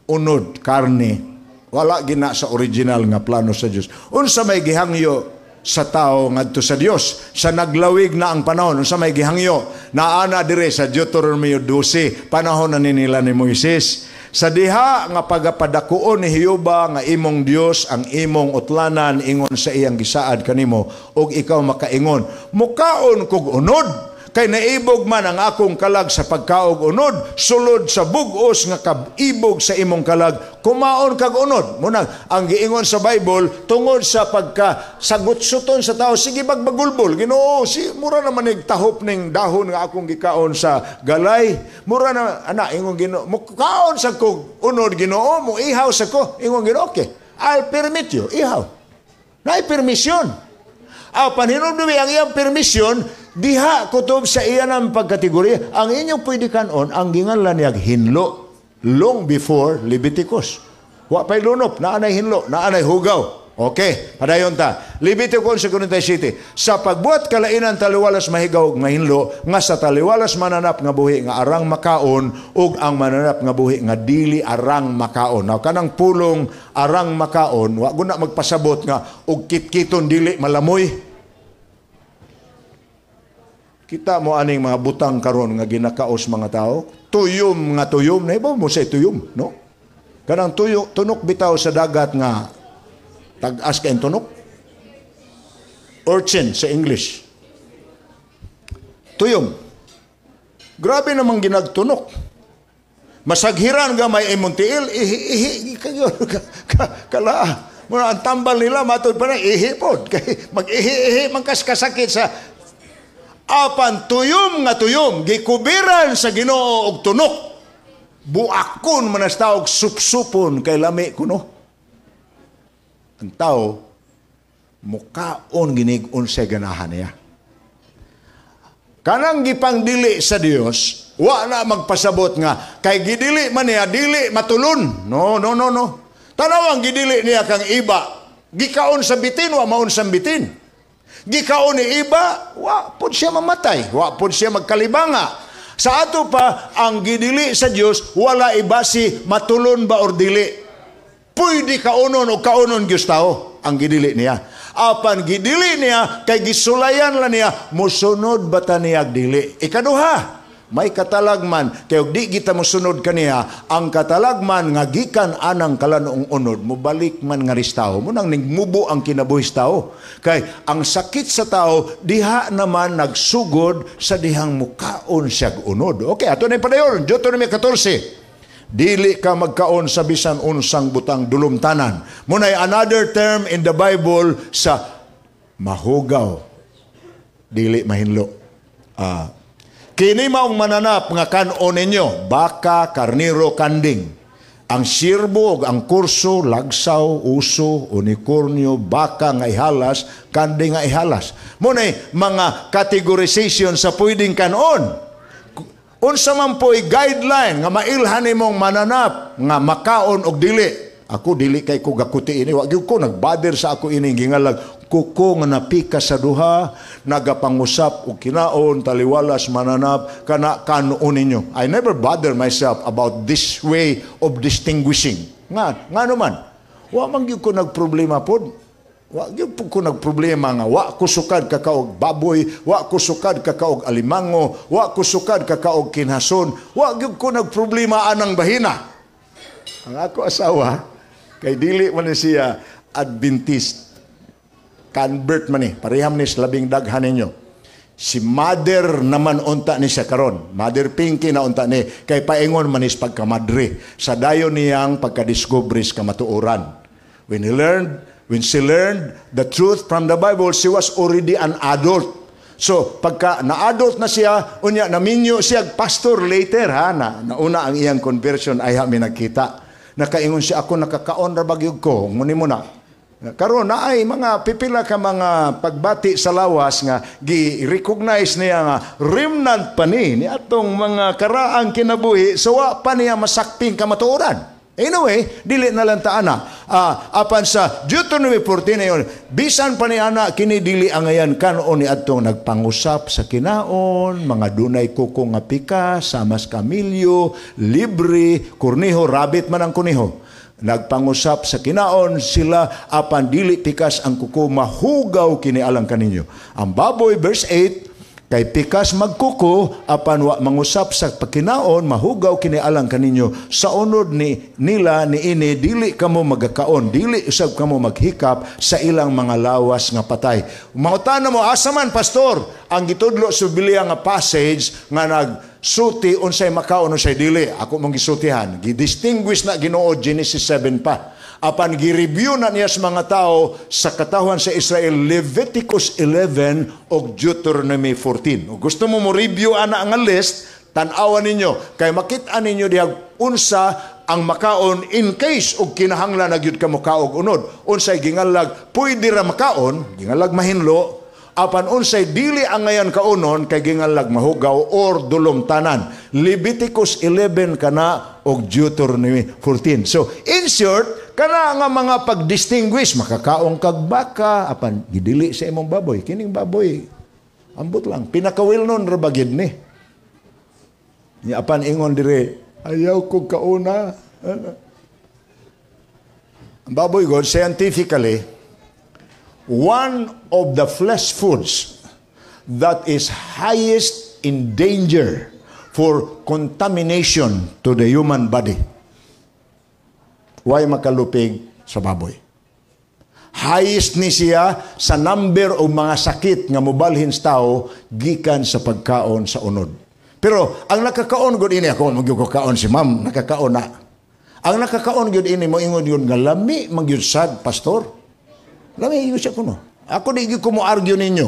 unod, karne, wala gina sa original nga plano sa Dios. Unsa may gihangyo sa tao ngadto sa Dios sa naglawig na ang panahon? Unsa may gihangyo? Naa dire sa Deuteronomy 12, panahon na ni nila ni Moises. "Sa diha nga pagapadakuon ni Jehova nga imong Dios ang imong utlanan ingon sa iyang gisaad kanimo, ug ikaw makaingon, 'Mukaon kog unod kay naibog man ang akong kalag sa pagkaog unod,' sulod sa bugos nga kabibog sa imong kalag, kumaon kag unod." Muna ang giingon sa Bible, tungod sa pagka sagot-suton sa tao, sige bagbagulbol, "Ginoo, si mura naman nig tahop ning dahon nga akong gikaon sa galay, mura na ana." Ingon Ginoo, "Mukaon sa kog unod, Ginoo, mo ihaw sa ko." Ingon Ginoo, "Okay, I'll permit you, ihaw." Naay permisyon. Aw panhinumdumi ang iyang permisyon diha kutob sa iya ng pagkategorya. Ang inyong pwede kanon, ang ginganlan niya hinlo long before Leviticus. Wa pa'y lunop, naanay hinlo, naanay hugaw. Okay, padayon ta. Leviticus 47. "Sa pagbuhat kalainan taliwalas mahigaw ug mahinlo, nga sa taliwalas mananap nga buhi nga arang makaon ug ang mananap nga buhi nga dili arang makaon." Now kanang pulong "arang makaon", wa guna magpasabot nga og kitkiton dili malamoy. Kita mo aning mga butang karon nga ginakaos mga tao, tuyom nga tuyom, naibaw mo sa tuyom, no? Kanang tuyo, tunok bitaw sa dagat nga tag-as kay tunok. Urchin sa English. Tuyom. Grabe namang ginagtunok. Masaghiran gamay imong tiil, ihi ihi kayo ka, kala. Muna ang tambal nila matod pa na ihi pod kay mag-ihi-ihi man kas kasakit sa. Apan tuyom nga tuyom, gikubiran sa Ginoo og tunok. Buakon man as tao, supsupon kay lami kuno. Ang tao mukaon ginig unsay ganahan niya. Kanang gipangdili sa Dios, wa na magpasabot nga kay gidili man niya, dili matulon. No, no, no, no. Tanaw ang gidili niya kang iba. Gikaon sa bitin, wa maon sa bitin. Gikaon ni iba, wa pud siya mamatay, wa pud siya magkalibanga. Sa ato pa, ang gidili sa Dios wala ibasi matulon ba or dili. Pwede kaunon o kaunon gyud tao ang gidili niya. Apan gidili niya kay gisulayan lang niya, musunod ba ta niya dili. Ikaduha, may katalagman kay og di kita mosunod kaniya, ang katalagman nga gikan anang kalan-ong unod mobalik man nga tao mo nang nigmubo ang kinabuhi sa tao, kay ang sakit sa tao diha naman nagsugod sa dihang mukaon siyag unod. Okay, ato na padayon. Deuteronomy 14: Dili ka magkaon sa bisan unsang butang dulumtanan. Munay another term in the Bible sa mahugaw. Dili mahinlo. Kini maong mananap nga kan-on ninyo, baka, karniro, kanding. Ang sirbo ug ang kurso, lagsaw, uso, unicornio, baka nga ihalas, kanding nga ihalas. Munay mga categorization sa pwedeng kanon. Unsa man po'y guideline nga mailhan nimong mananap nga makaon og dili? Ako, dili kay ko gakuti ini, wa gyud ko nagbother sa ako ini. Gingalag kuko nga napika sa duha nagapangusap og kinaon, taliwalas mananap kana kanon ninyo. I never bother myself about this way of distinguishing. Nga ngano man wa man gyud ko nagproblema pod. Wa gyud po ko nagproblema nga wa ko sukad kakaog baboy, wa ko sukad kakaog alimango, wa ko sukad kakaog kinhason, wa gyud ko nagproblema anang bahina. Ang ako asawa kay dili man ni siya Adventist. Convert man ni, pareham ni sa labing daghan ninyo. Si mother naman unta ni siya karon. Mother Pinky na unta ni kay paingon man is pagkamadre sa dayon niyang pagkadiscover sa kamatuoran. When she learned the truth from the Bible, she was already an adult. So, pagka na-adult na siya, unya, naminyo siya, pastor later, ha, na, nauna ang iyang conversion ay mi nagkita. Nakaingon siya, "Ako nakakaon ra bagyog ko, nguni mo na." Karon na ay mga pipila ka mga pagbati sa lawas nga gi-recognize niya nga remnant pa ni ni atong mga karaang kinabuhi, so wa pa niya masakping kamatuoran. Anyway, dili na lang ta ana. Apan sa Deuteronomy 14 na yun, bisan pa ni ana kini dili angayan kanon ni adtong nagpangusap sa kinaon, mga dunay kuko nga pikas, samas kamilyo, libre, kurniho, rabbit man ang kuniho. Nagpangusap sa kinaon sila apan dili pikas ang kuko, mahugaw kini alang kaninyo. Ang baboy, verse 8, kay pikas magkuko apan wa mangusap sa pagkinaon, mahugaw kini alang kaninyo. Sa unod ni nila ni ini dili kamo magakaon, dili usab kamo maghikap sa ilang mga lawas nga patay. Mangutana mo, asa man, pastor, ang gitudlo sa Biblia nga passage nga nagsulti unsay makaon, unsay dili? Ako mong gisultihan, gidistinguish na Ginoo Genesis 7 pa. Apan gi-review na niya sa mga tao sa katawhan sa Israel Leviticus 11 ug Deuteronomy 14. Ug gusto mo mo review ana nga list, tan-awan ninyo kay makit-an ninyo diha unsa ang makaon in case og kinahanglan na gyud ka mokaog unod. Unsay gingalag pwede ra makaon, gingalag mahinlo, apan unsay dili angayan kaunon kay gingalag mahugaw or dulumtanan. Leviticus 11 kana og Deuteronomy 14. So, in short, kana nga mga pag-distinguish, makakaon kag baka, apan gidili sa imong baboy. Kining baboy, ambot lang. Pinaka-well known ra ba gid ni? Ni apan ingon dire, "Ayaw ko kauna." Ang baboy god, scientifically, one of the flesh foods that is highest in danger for contamination to the human body. Why makalupig sa baboy? Highest ni siya sa number o mga sakit nga mobalhin sa tao gikan sa pagkaon sa unod. Pero ang nakakaon gud ini, ako magyud ko kaon, si ma'am nakakaon na. Ang nakakaon gyud ini mo ingon yun nga lami man gyud sad, pastor. Lami gyud siya kuno. Ako di gyud ko mo argue ninyo.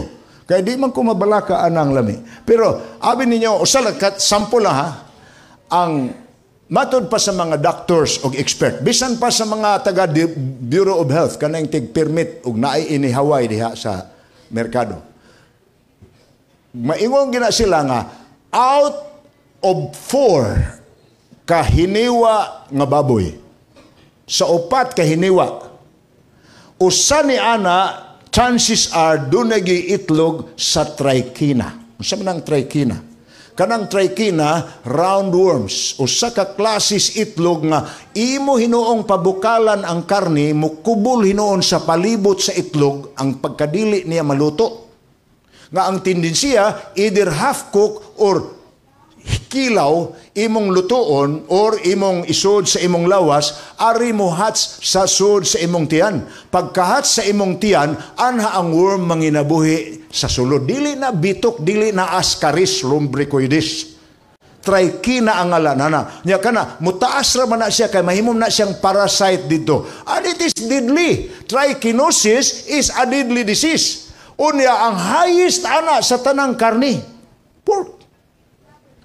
Kaya di man ko mabalaka anang lami. Pero abi ninyo, usa lang ka sample lang ha, ang matod pa sa mga doctors og expert, bisan pa sa mga taga Bureau of Health kanang tig permit og naay inihaway diha sa merkado. Maingon gina sila nga out of four kahiniwa nga baboy, sa upat kahiniwa, usa ni ana, chances are dunay itlog sa trichina. Unsa man ang trichina? Kanang trichina, roundworms, usa ka klasis itlog nga imo hinuong pabukalan ang karni, mukubol hinuon sa palibot sa itlog ang pagkadili niya maluto. Nga ang tendensiya, either half cook or kilaw imong lutuon or imong isod sa imong lawas, ari mo hatch sa sud sa imong tiyan. Pagka-hatch sa imong tiyan, anha ang worm manginabuhi sa sulod. Dili na bitok, dili na Ascaris lumbricoides. Trichina ang ngalan na. Nya kana mutaas ra man na siya kay mahimom na siyang parasite dito. And it is deadly. Trichinosis is a deadly disease. Unya ang highest ana sa tanang karni, pork.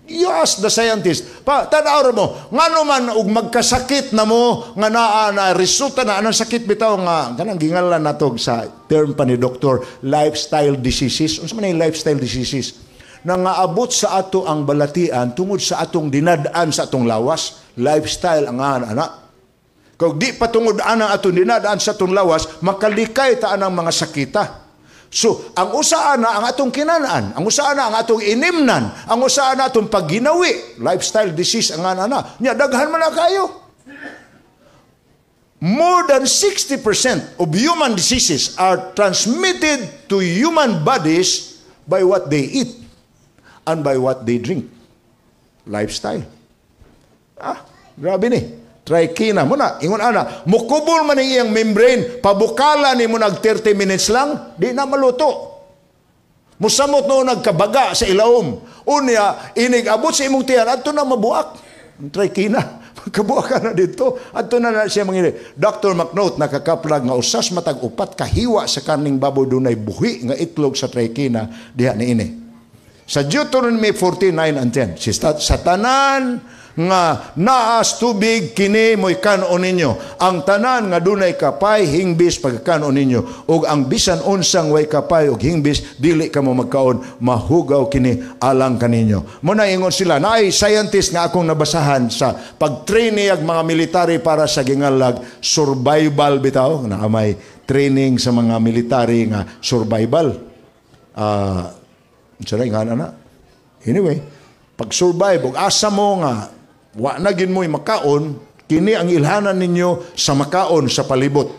You ask the scientist. Pa, tanaw mo, ngano man og magkasakit na mo nga naa na resulta na anang sakit bitaw nga kanang gingalan nato sa term pa ni doktor, lifestyle diseases. Unsa man ang lifestyle diseases? Nangaabot sa ato ang balatian tungod sa atong dinad-an sa atong lawas, lifestyle ang ana. Kung di pa tungod ana atong dinad-an sa atong lawas, makalikay ta anang mga sakita. So, ang usa ana ang atong kinanan, ang usa ana ang atong inimnan, ang usa ana atong pagginawi, lifestyle disease ang ana. Nya daghan man na kayo. More than 60% of human diseases are transmitted to human bodies by what they eat and by what they drink. Lifestyle. Ah, grabe ni. Trichina mo na, ingon ana, mukubol man ang iyang membrane, pabukala ni mo nag 30 minutes lang, di na maluto. Musamot no nagkabaga sa ilawom. Unya, inig abot sa imong tiyan, adto na mabuak. Ang trichina. Magkabuak ka na dito. Adto na na siya mangini. Dr. McNaught nakakaplag nga usas matag upat kahiwa sa karning baboy dunay buhi nga itlog sa trichina diha ni ini. Sa Deuteronomy 14, 9 and 10, si sa tanan nga naas tubig kini mo'y kanon ninyo. Ang tanan nga dunay kapay hingbis pagkanon ninyo, ug ang bisan unsang way kapay ug hingbis dili kamo magkaon, mahugaw kini alang kaninyo. Mo na ingon sila, naay scientist nga akong nabasahan sa pag-train niyag mga military para sa gingalag survival bitaw, na may training sa mga military nga survival. Unsa na nga na? Anyway, pag survive og asa mo nga wa na gin mo'y makaon, kini ang ilhanan ninyo sa makaon sa palibot.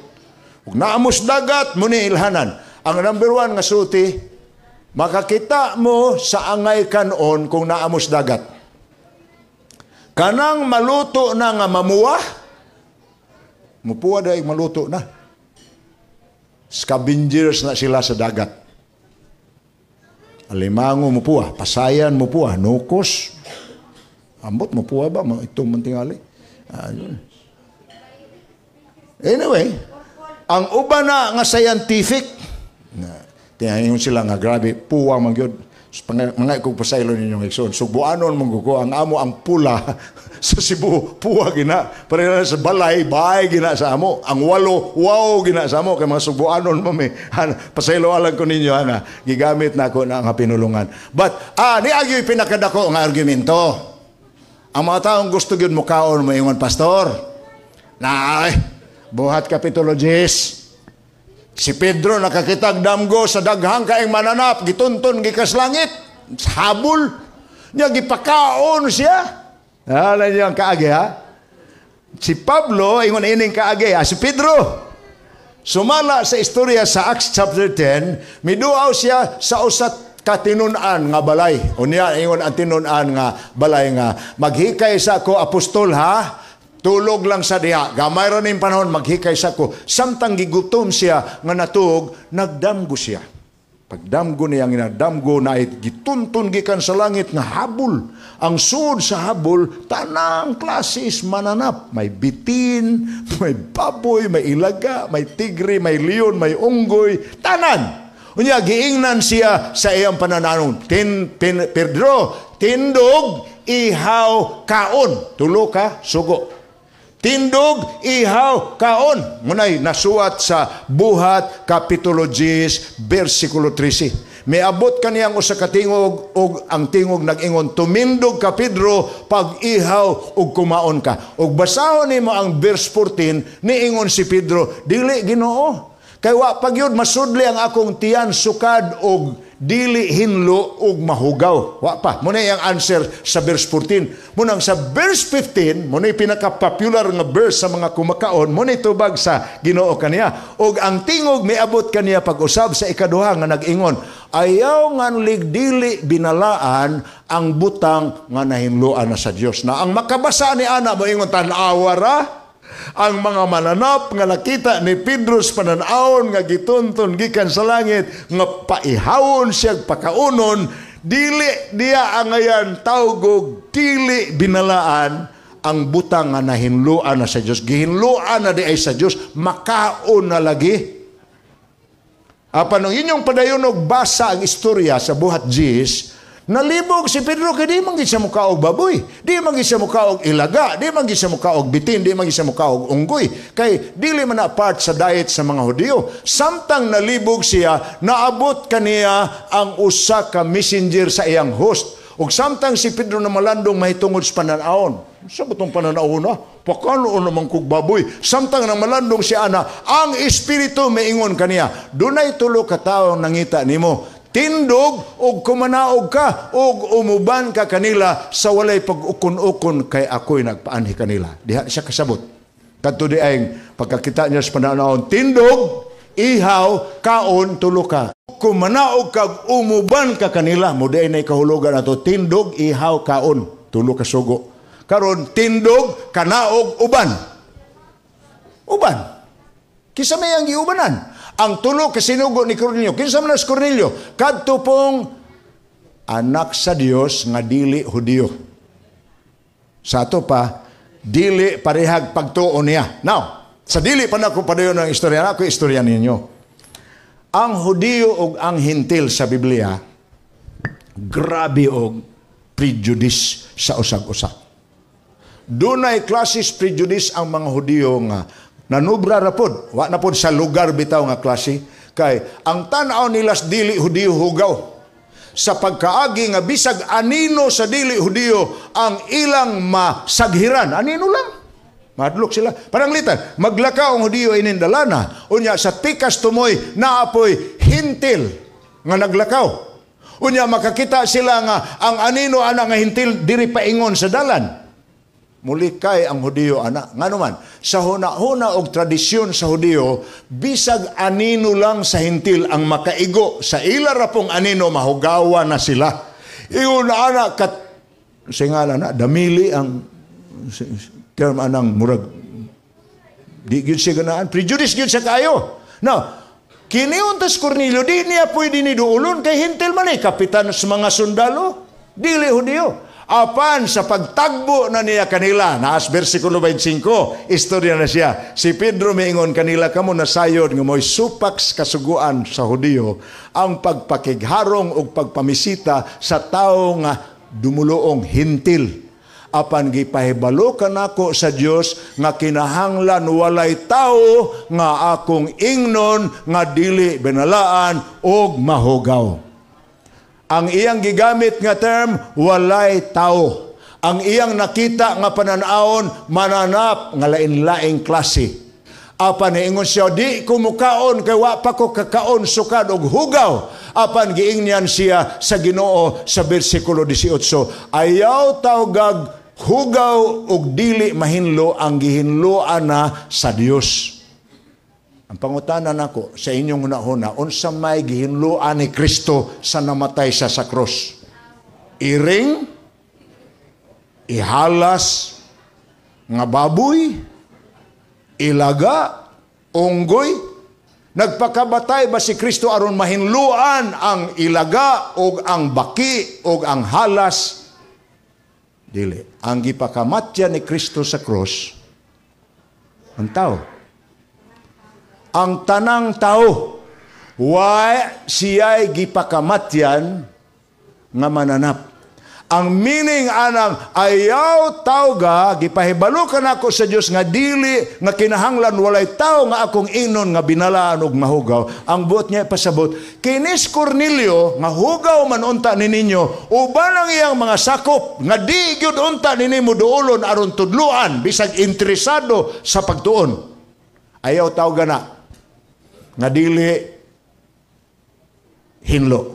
Ug naamos dagat mo ni ilhanan. Ang number one nga sulti, makakita mo sa angay kanon kung naamos dagat. Kanang maluto na nga mamuwa, mupuwa dahil maluto na. Scavengers na sila sa dagat. Alimango mupuwa, pasayan mupuwa, nukos. Ambot mupuwa ba? Itong mantingali. Ayun. Anyway, ang uban na nga scientific, na, tingayon sila nga grabe, puwa man gyud. Mga kong pasaylo ninyong igsoon. Sugbuanon man ko ang amo ang pula sa Cebu, puwa gina. Pareho na sa balay, bahay gina sa amo. Ang walo, wow gina sa amo. Kay mga sugbuanon mo mi. Pasaylo alang ko ninyo, ha, gigamit na ako na ang pinulungan. But, ni agyo'y pinakadako nga argumento. Ang mga taong gusto gyud mukaon, moingon, "Pastor, na ay, buhat Kapitulo 10. Si Pedro nakakitag damgo sa daghang kaing mananap, gitunton gikas langit, habol, niya gipakaon siya." Alam niyo ang kaagi ha? Si Pablo, ingon ining kaagi ha? Si Pedro. Sumala sa istorya sa Acts chapter 10, miduaw siya sa usat katinun-an nga balay. Unya, ingon ang tinun-an nga balay nga, "Maghikay sa ako, apostol ha, tulog lang sa diha. Gamay ra ning panahon, maghikay sa ko." Samtang gigutom siya nga natuog, nagdamgo siya. Pagdamgo niya, ang inadamgo na gituntun gikan sa langit nga habol. Ang suod sa habol, tanang klasis mananap. May bitin, may baboy, may ilaga, may tigre, may leon, may unggoy, tanan. Unya giingnan siya sa iyang panananon. Pedro, tindog, ihaw, kaon. Tulo ka sugo. Tindog, ihaw, kaon. Munay nasuwat sa Buhat, Kapitulo 10, versikulo 13. Miabot kaniyang usa ka tingog ug ang tingog nag-ingon, "Tumindog ka, Pedro, pag-ihaw ug kumaon ka." Ug basahon nimo ang verse 14, niingon si Pedro, "Dili, Ginoo. Kay wa pa gyud masudli ang akong tiyan sukad og dili hinlo ug mahugaw." Wa pa. Muna iyang answer sa verse 14. Munang sa verse 15, muna pinaka-popular nga verse sa mga kumakaon, muna tubag sa Ginoo kaniya. Ug ang tingog miabot kaniya pag-usab sa ikaduha nga nag-ingon, "Ayaw nganlig dili binalaan ang butang nga nahinloan na sa Dios." Na ang makabasa ni ana moingon, tan-awa ra ang mga mananap nga nakita ni Pedro sa pananawon nga gitunton gikan sa langit nga paihawon siya, pakaunon, dili diya angayan tawgog dili binalaan ang butang nga nahinloan na sa Dios. Gihinloan na di ay sa Dios, makaon na lagi. Apan nung inyong padayon og basa ang istorya sa Buhat 10, nalibog si Pedro kay di man gid siya mukaog baboy, di man gid siya mukaog ilaga, di man gid siya mukaog bitin, di man gid siya mukaog unggoy. Kay dili man na part sa diet sa mga Hudiyo. Samtang nalibog siya, naabot kaniya ang usa ka messenger sa iyang host. Ug samtang si Pedro na malandong mahitungod sa pananawon. Sa batong pananawon na? Pakano naman kog baboy. Samtang nang malandong siya ana, ang Espiritu maingon kaniya, "Dunay tulo ka tawo nangita nimo. Tindog og kumanaog ka og umuban ka kanila sa walay pag-ukon-ukon kay ako'y nagpaanhi kanila." Diha siya kasabot. Kadto di ay pagkakita niya sa pananawon, tindog, ihaw, kaon, tulo ka. Kumanaog kag umuban ka kanila, mo di ay kahulugan ato, tindog, ihaw, kaon, tulo ka sugo. Karon, tindog, kanaog, uban. Uban. Kinsa may ang giubanan? Ang tulo ka sinugo ni Cornelio. Kinsa man si Cornelio? Kadto pong anak sa Dios nga dili Hudiyo. Sa ato pa, dili parehag pagtuo niya. Now, sa dili pa nako padayon ang istorya, ako istorya ninyo. Ang Hudiyo ug ang Hintil sa Biblia, grabe og prejudice sa usag-usa. Dunay classes prejudice ang mga Hudiyo nga nanubra ra pod, wa na pod sa lugar bitaw nga klase, kay ang tan-aw nila sa dili Hudiyo hugaw. Sa pagkaagi nga bisag anino sa dili Hudiyo ang ilang masaghiran, anino lang. Madlok sila. Pananglitan, maglakaw ang Hudiyo inin dalana. Unya sa tikas tumoy naapoy Hintil nga naglakaw. Unya makakita sila nga ang anino ana nga Hintil diri paingon sa dalan. Mulikay ang Hudiyo ana. Ngano man, sa huna-huna og tradisyon sa Hudiyo, bisag anino lang sa Hintil ang makaigo sa ila ra pong anino, mahugawa na sila. Ingon ana kat singala na damili ang term anang murag di gyud siya ganaan, prejudice gyud siya kayo. Now, kini untas Cornelio, di niya pwede ni duulon kay Hintil man eh, kapitan sa mga sundalo, dili Hudiyo. Apan sa pagtagbo na niya kanila, naas versikulo 25, istorya na siya. Si Pedro miingon kanila, "Kamo nasayod nga mo'y supak sa kasuguan sa Hudiyo ang pagpakigharong ug pagpamisita sa tawo nga dumuluong Hintil. Apan gipahibalo kanako sa Dios nga kinahanglan walay tawo nga akong ingnon nga dili binalaan og mahugaw." Ang iyang gigamit nga term, walay tao. Ang iyang nakita nga pananawon, mananap nga lain-laing klase. Apan niingon siya, "Di ko mukaon kay wa pa ko kakaon sukad og hugaw." Apan giingnan siya sa Ginoo sa bersikulo 18, "Ayaw tawgag hugaw og dili mahinlo ang gihinloan na sa Dios." Ang pangutana nako sa inyong hunahuna, unsa may gihinloan ni Kristo sa namatay siya sa krus? Iring? Ihalas nga baboy? Ilaga? Unggoy? Nagpakabatay ba si Kristo aron mahinluan ang ilaga o ang baki o ang halas? Dili. Ang gipakamatya ni Kristo sa krus, ang tao. Ang tanang tao. Why siya'y gipakamatyan nga mananap. Ang meaning anang ayaw tawga, gipahibalo ka nako sa Dios nga dili nga kinahanglan walay tao nga akong inon nga binalaan og mahugaw. Ang buot niya ipasabot, kinis Cornelio nga hugaw man unta ni ninyo, uban ang iyang mga sakop nga di gyud unta ni nimo duolon aron tudluan bisag interesado sa pagtuon. Ayaw tawga na nga dili hinlo.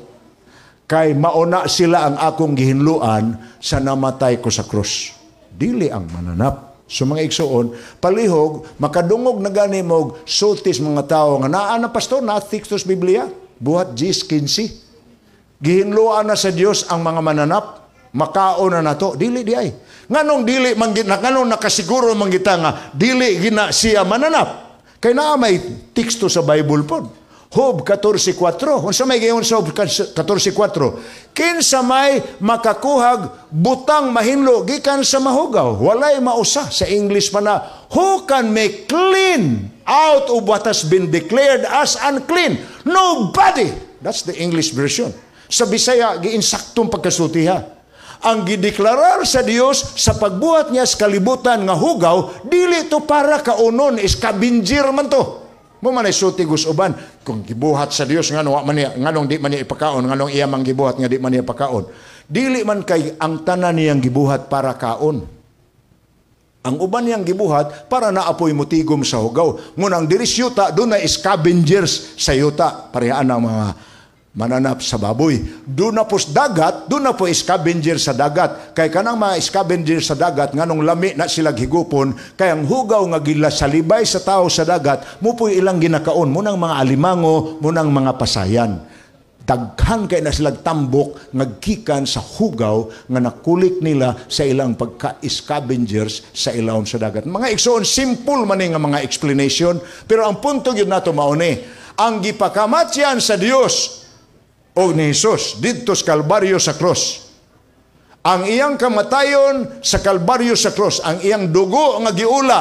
Kay mauna sila ang akong gihinluan sa namatay ko sa krus. Dili ang mananap. So mga igsuon, palihog, makadungog na gani mo sultis mga tao nga naa na, pastor, na teksto sa Biblia, Buhat 10:15. Gihinluan na sa Dios ang mga mananap, makaon na nato. Dili di ay. Nganong dili man, nganong nakasiguro man kita nga dili gina siya mananap? Kay naa may teksto sa Bible pod. Job 14.4. Unsa may gayon sa Job 14.4? Kinsa may makakuhag butang mahinlo gikan sa mahugaw? Walay mausa. Sa English pa na, who can make clean out of what has been declared as unclean? Nobody. That's the English version. Sa Bisaya, giinsaktong pagkasultiha. Ang gideklarar sa Dios sa pagbuhat niya sa kalibutan nga hugaw, dili to para kaunon, scavenger man to. Mo man ay sulti gus uban kung gibuhat sa Dios, ngano wa man niya, nganong di man niya ipakaon, nganong iya man gibuhat nga di man niya ipakaon? Dili man kay ang tanan niyang gibuhat para kaon. Ang uban niyang gibuhat para naapoy mutigom sa hugaw. Ngunang diri sa yuta, duna scavengers sa yuta, parehaan ang mga mananap sa baboy. Doon na po sa dagat, doon na po scavenger sa dagat. Kay kanang mga scavenger sa dagat, nganong lami na sila higupon, kay ang hugaw nga gila salibay sa tao sa dagat, mo po ilang ginakaon, munang mga alimango, munang mga pasayan. Daghan kay na silang tambok ngagkikan sa hugaw nga nakulik nila sa ilang pagka-scavengers sa ilawom sa dagat. Mga igsoon, simple man nga mga explanation, pero ang punto gyud nato mao ni, ang gipakamatyan sa Dios o ni Jesus didto sa Kalbaryo sa cross. Ang iyang kamatayon sa Kalbaryo sa cross, ang iyang dugo nga giula,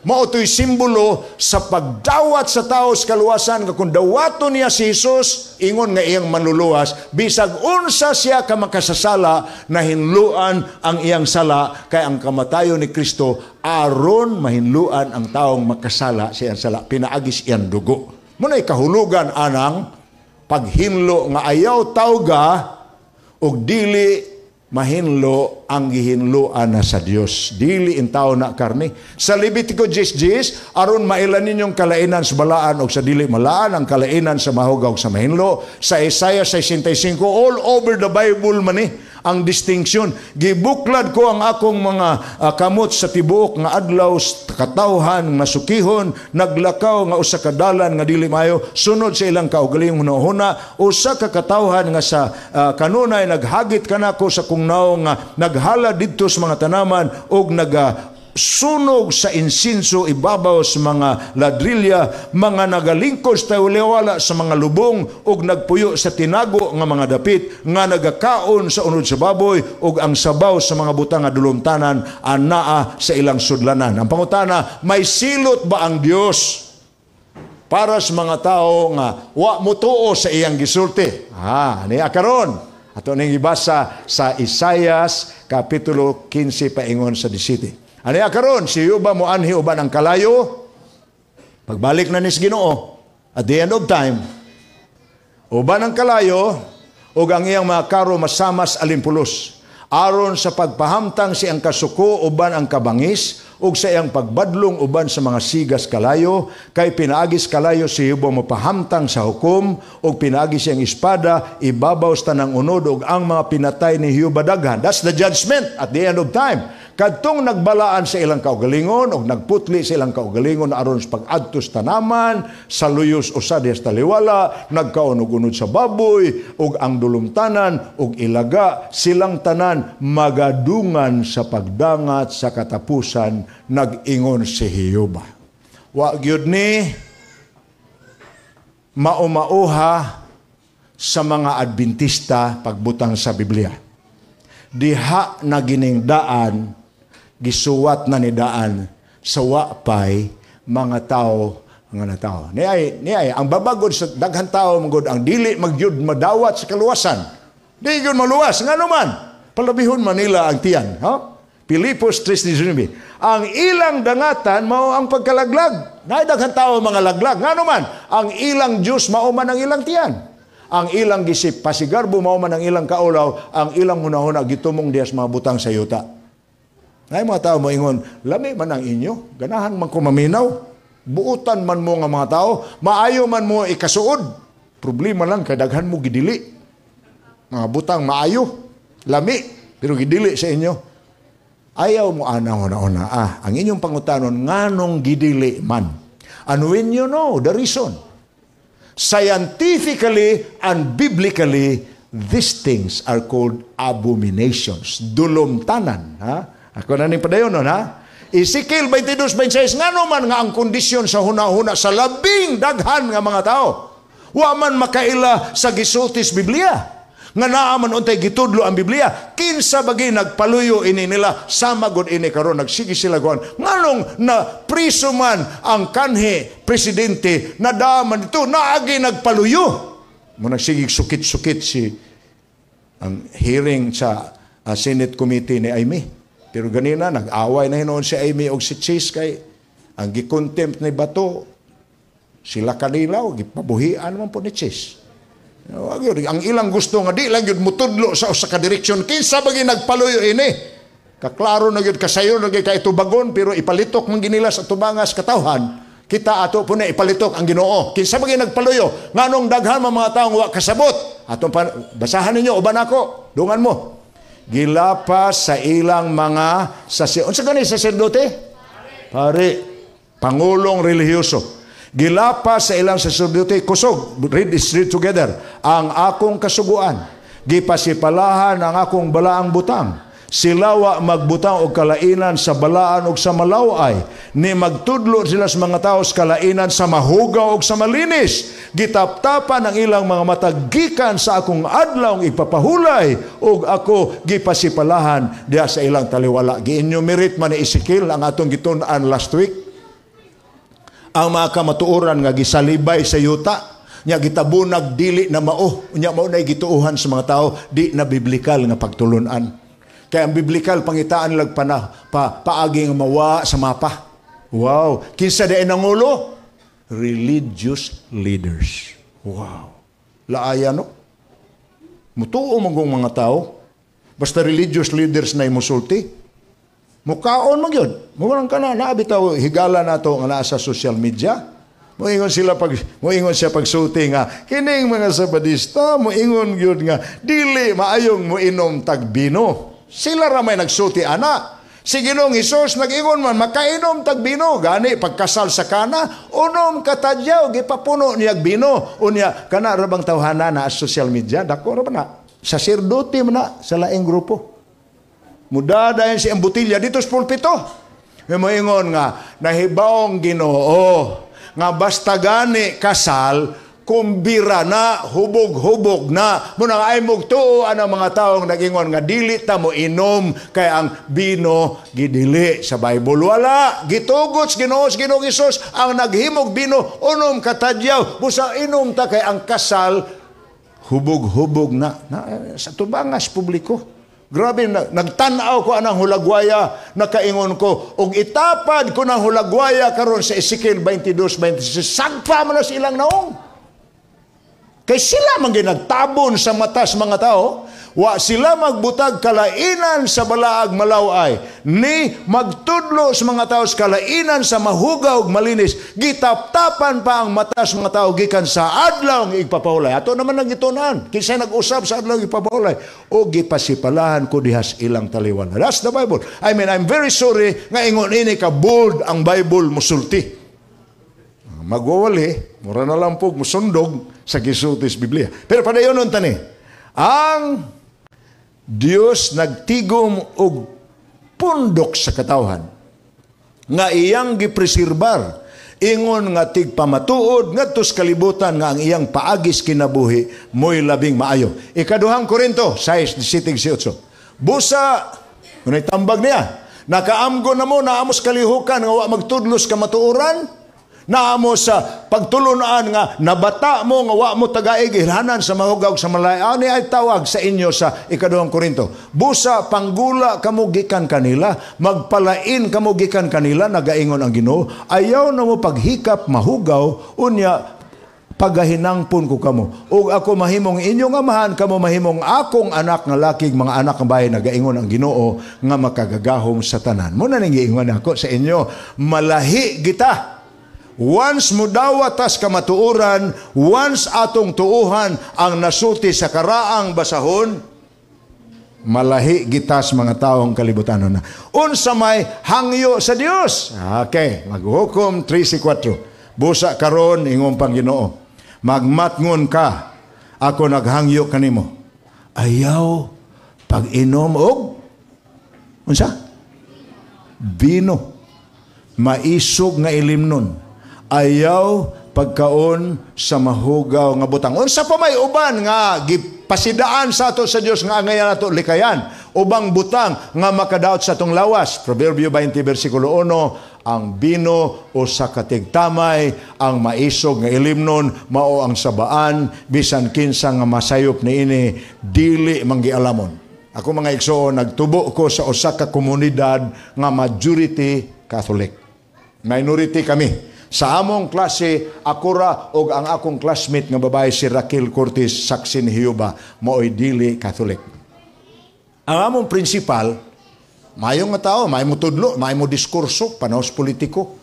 mao to'y simbolo sa pagdawat sa tao sa kaluwasan nga kung dawaton niya si Jesus, ingon nga iyang manluluwas, bisag unsa siya ka makasasala, nahinluan ang iyang sala, kay ang kamatayon ni Kristo aron mahinluan ang taong makasala sa iyang sala pinaagis iyang dugo. Muna'y kahulugan anang paghinlo nga ayaw tawga og dili mahinlo ang gihinloan na sa Dios. Dili intaw na karne. Sa Levitico 10:10, aron mailan ninyong kalainan sa balaan og sa dili malaan, ang kalainan sa mahugaw sa mahinlo. Sa Isaiah 65, all over the Bible man eh, ang distinction. Gibuklad ko ang akong mga kamot sa tibuok nga adlaw sa katawhan nga sukihon, naglakaw nga usa ka dalan nga dili maayo, sunod sa ilang kaugalingong hunahuna, usa ka katawhan nga sa kanunay naghagit kanako sa kong naong nga naghala didto sa mga tanaman og naga sunog sa insinso ibabaw sa mga ladrilya, mga nagalingkod sa taliwala sa mga lubong ug nagpuyo sa tinago nga mga dapit, nga nagakaon sa unod sa baboy ug ang sabaw sa mga butang nga dulumtanan anaa sa ilang sudlanan. Ang pangutana, may silot ba ang Dios para sa mga tao nga wa motuo sa iyang gisulti? Ah, niya karon. Ato ning gibasa sa Isayas kapitulo 15 paingon sa 17. Ani karon si Yuba mo anhi uban ang kalayo. Pagbalik na ni sa Ginoo at the end of time, uban ang kalayo ug ang iyang mga karo masamas alimpulos. Aron sa pagpahamtang sa iyang kasuko uban ang kabangis ug sa iyang pagbadlong uban sa mga sigas kalayo, kay pinaagis kalayo si Jehova mopahamtang sa hukom ug pinaagi siyang espada ibabaw sa tanang unod ug ang mga pinatay ni Jehova daghan. That's the judgment at the end of time. Kadtong nagbalaan sa ilang kaugalingon og nagputli sa ilang kaugalingon aron sa pag-adto sa tanaman, sa luyos usa diha sa taliwala, nagkaon og unod sa baboy ug ang dulumtanan ug ilaga, silang tanan magadungan sa pagdangat sa katapusan, nag-ingon si Jehova. Wa gyud ni maumauha sa mga Adventista pagbutang sa Biblia. Diha na giningdaan, gisuwat na ni daan sa wapay mga tao Nga na tao. Ni ay ang babagod sa daghan tao manggod ang dili magyud madawat sa kaluwasan. Di gyud maluwas ngano man. Palabihon man nila ang tiyan, ha? Pilipos 3:19. Ang ilang dangatan mao ang pagkalaglag. Naay daghan tao mga laglag. Ngano man, ang ilang Diyos mao man ang ilang tiyan. Ang ilang gisip pasigarbo mao man ang ilang kaulaw, ang ilang hunahuna gitumong diha sa mga butang sa yuta. Nay mga tao moingon, "Lami man ang inyo, ganahan man ko maminaw, buutan man mo nga mga tao, maayo man mo ikasuod. Problema lang kay daghan mo gidili. Mga butang maayo, lami, pero gidili sa inyo." Ayaw mo ana una-una. Ah, ang inyong pangutanon, nganong gidili man? And when you know the reason, scientifically and biblically, these things are called abominations. Dulumtanan. Ha? Ako na ning padayon nun, ha? Ezekiel 22:26, ngano man nga ang kondisyon sa huna-huna sa labing daghan nga mga tao, wa man makaila sa gisulti sa Biblia. Nga naa man untay gitudlo ang Biblia. Kinsa bagi nagpaluyo ini nila, sama gud ini karon, nagsige sila kuan. Nganong na priso man ang kanhi presidente, nadaman dito naagi nagpaluyo. Mo nagsige sukit-sukit si ang hearing sa Senate Committee ni Imee. Pero ganina nag-away na hinuon si Imee og si Chiz kay ang gi-contempt ni Bato sila kanila, gipabuhian man po ni Chiz. Wag yun. Ang ilang gusto nga di lang yun mutudlo sa usa ka direksyon. Kinsa ba nagpaluyo ini? Kaklaro na gyud, kasayo na gyud kay tubagon, pero ipalitok man ginila sa tubangas katawhan. Kita ato po na ipalitok ang Ginoo. Kinsa ba nagpaluyo? Nganong daghan man mga taong wa kasabot? Atong pa, basahan ninyo uban ako. Dungan mo. Gilapas sa ilang mga sasi. Unsa gani saserdote? Pare. Pangulong relihiyoso. Gilapas sa ilang saserdote kusog. Read this, read together. Ang akong kasuguan. Gipasipalahan ang akong balaang butang. Sila wa magbutang og kalainan sa balaan og sa malaway. Ni magtudlo sila sa mga tao sa kalainan sa mahugaw og sa malinis. Gitaptapan ang ilang mga mata gikan sa akong adlaw ipapahulay og ako gipasipalahan diha sa ilang taliwala. Gi-enumerate man ni Ezekiel ang atong gitun-an last week. Ang mga kamatuoran nga gisalibay sa yuta nya gitabunag dili na mao, nya mao na gituohan sa mga tao, di na biblikal nga pagtulunan. Kaya ang biblikal, pangitaan lag pana, paagi nga mawa sa mapa. Wow, kinsa di nangulo? Religious leaders. Wow. Laaya, no? Mutuo man mga tao. Basta religious leaders na musulti. Mukaon man gyud. Mo ka na naabitaw higala nato nga naa sa social media. Moingon siya pagsulti nga kining mga Sabadista moingon gyud nga dili maayong moinom tag bino. Sila ra may nagsulti ana. Si Ginoong Hesus nag-ingon man makainom tag bino, gani pagkasal sa Kana, unom katadyaw gipapuno niya bino. Unya kana ra bang tawhana na social media, dako ra ba na? Saserdote man na sa laing grupo. Mudadayon si ang botelya dito sa pulpito. May moingon nga nahibawong Ginoo nga basta gani kasal kumbira na, hubog-hubog na. Muna ay mugtuo ang mga taong nag-ingon nga dili ta mo inom kay ang bino gidili sa Bible. Wala. Gitugot sa Ginoo, sa Ginoong Hesus ang naghimog bino, unom katadyaw. Busa inom ta kay ang kasal hubog-hubog na sa tubangas publiko. Grabe, nagtanaw ko anang hulagwaya, nakaingon ko, og itapad ko ng hulagwaya karon sa Ezekiel 22:26, sagpa man na sa ilang naong. Kay sila man nagtabon sa mata sa mga tao, wa sila magbutag kalainan sa balaag malaway, ni magtudlo sa mga tao sa kalainan sa mahugaw ug malinis, gitaptapan pa ang mata sa mga tao gikan sa adlaw nga igpapahulay. Ato naman ang gitunan, kinsa nag-usab sa adlaw igpapahulay, o gipasipalahan ko dihas ilang taliwan. That's the Bible. I mean, I'm very sorry nga ingon ini ka bold ang Bible musulti. Magwawali, mura na lang po musundog sa gisulti sa Biblia. Pero padayon nun tani, ang Dios nagtigom og pundok sa katawhan nga iyang gipreserbar ingon nga tigpamatuod ngadto sa kalibutan nga ang iyang paagis kinabuhi mo'y labing maayo. Ikaduhang Korinto 6:18. Busa unay tambag niya, nakaamgo na mo na amos kalihukan nga wa magtudlos kamatuoran, Naa mo sa pagtulunan nga nabata mo nga wa mo tagaig ilhanan sa mahugaw sa malay. Ani ay tawag sa inyo sa Ikaduhang Korinto. Busa panggula kamo gikan kanila, magpalain kamo gikan kanila, nagaingon ang Ginoo. Ayaw na mo paghikap mahugaw, unya pagahinangpon ko kamo. Ug ako mahimong inyong amahan, kamo mahimong akong anak nga laki, mga anak nga babaye, nagaingon ang Ginoo nga makagagahom sa tanan. Muna ning giingon ako sa inyo, malahi kita. Once mudawat tas kamatuoran, once atong tuuhan ang nasulti sa karaang basahon, malahi gitas mga taong kalibutan na. Unsa may hangyo sa Dios? Okay, Maghukom 3:4. Busa karon ingon pang Ginoo, magmatngon ka, ako naghangyo kanimo. Ayaw pag-inom og unsa? Bino. Maisog nga ilimnon. Ayaw pagkaon sa mahugaw nga butang. Unsa pa may uban nga gipasidaan sa ato sa Dios nga angayan nato likayan? Ubang butang nga makadaot sa atong lawas. Proverbio 20 versikulo 1, ang bino o sa katigtamay, ang maisog nga ilimnon, mao ang sabaan, bisan kinsa nga masayop niini, dili manggialamon. Ako, mga igsoon, nagtubo ko sa usa ka komunidad nga majority Catholic. Minority kami. Sa among klase, ako ra og ang akong classmate nga babae si Raquel Cortez, saksi ni Jehova, maoy dili Catholic. Ang among principal, maayong nga tao, maayo mo tudlo, maayo mo diskurso, panahos politiko.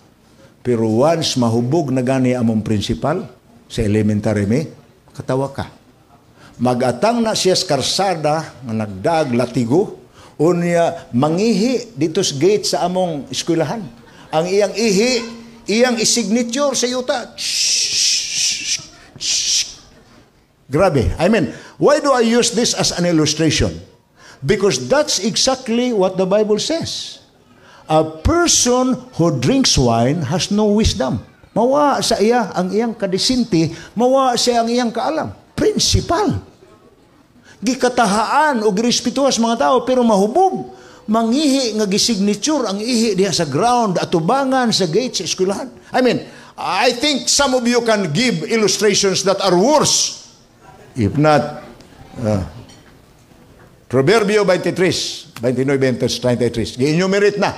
Pero once mahubog na gani among principal sa elementary me, katawa ka. Magatang na siya sa karsada nga nagdag latigo, unya mangihi dito sa gate sa among eskwelahan. Ang iyang ihi, iyang isignature sa yuta. Grabe. I mean, why do I use this as an illustration? Because that's exactly what the Bible says. A person who drinks wine has no wisdom. Mawa sa iya ang iyang kadisinti, mawa siya ang iyang kaalam. Principal. Gikatahaan o girespetuhan mga tao pero mahubog. Mangihi nga gisignature ang ihi diha sa ground atubangan sa gate sa eskwelahan. I mean, I think some of you can give illustrations that are worse. If not, Proverbio 23, 29, 33. Gi-enumerate na.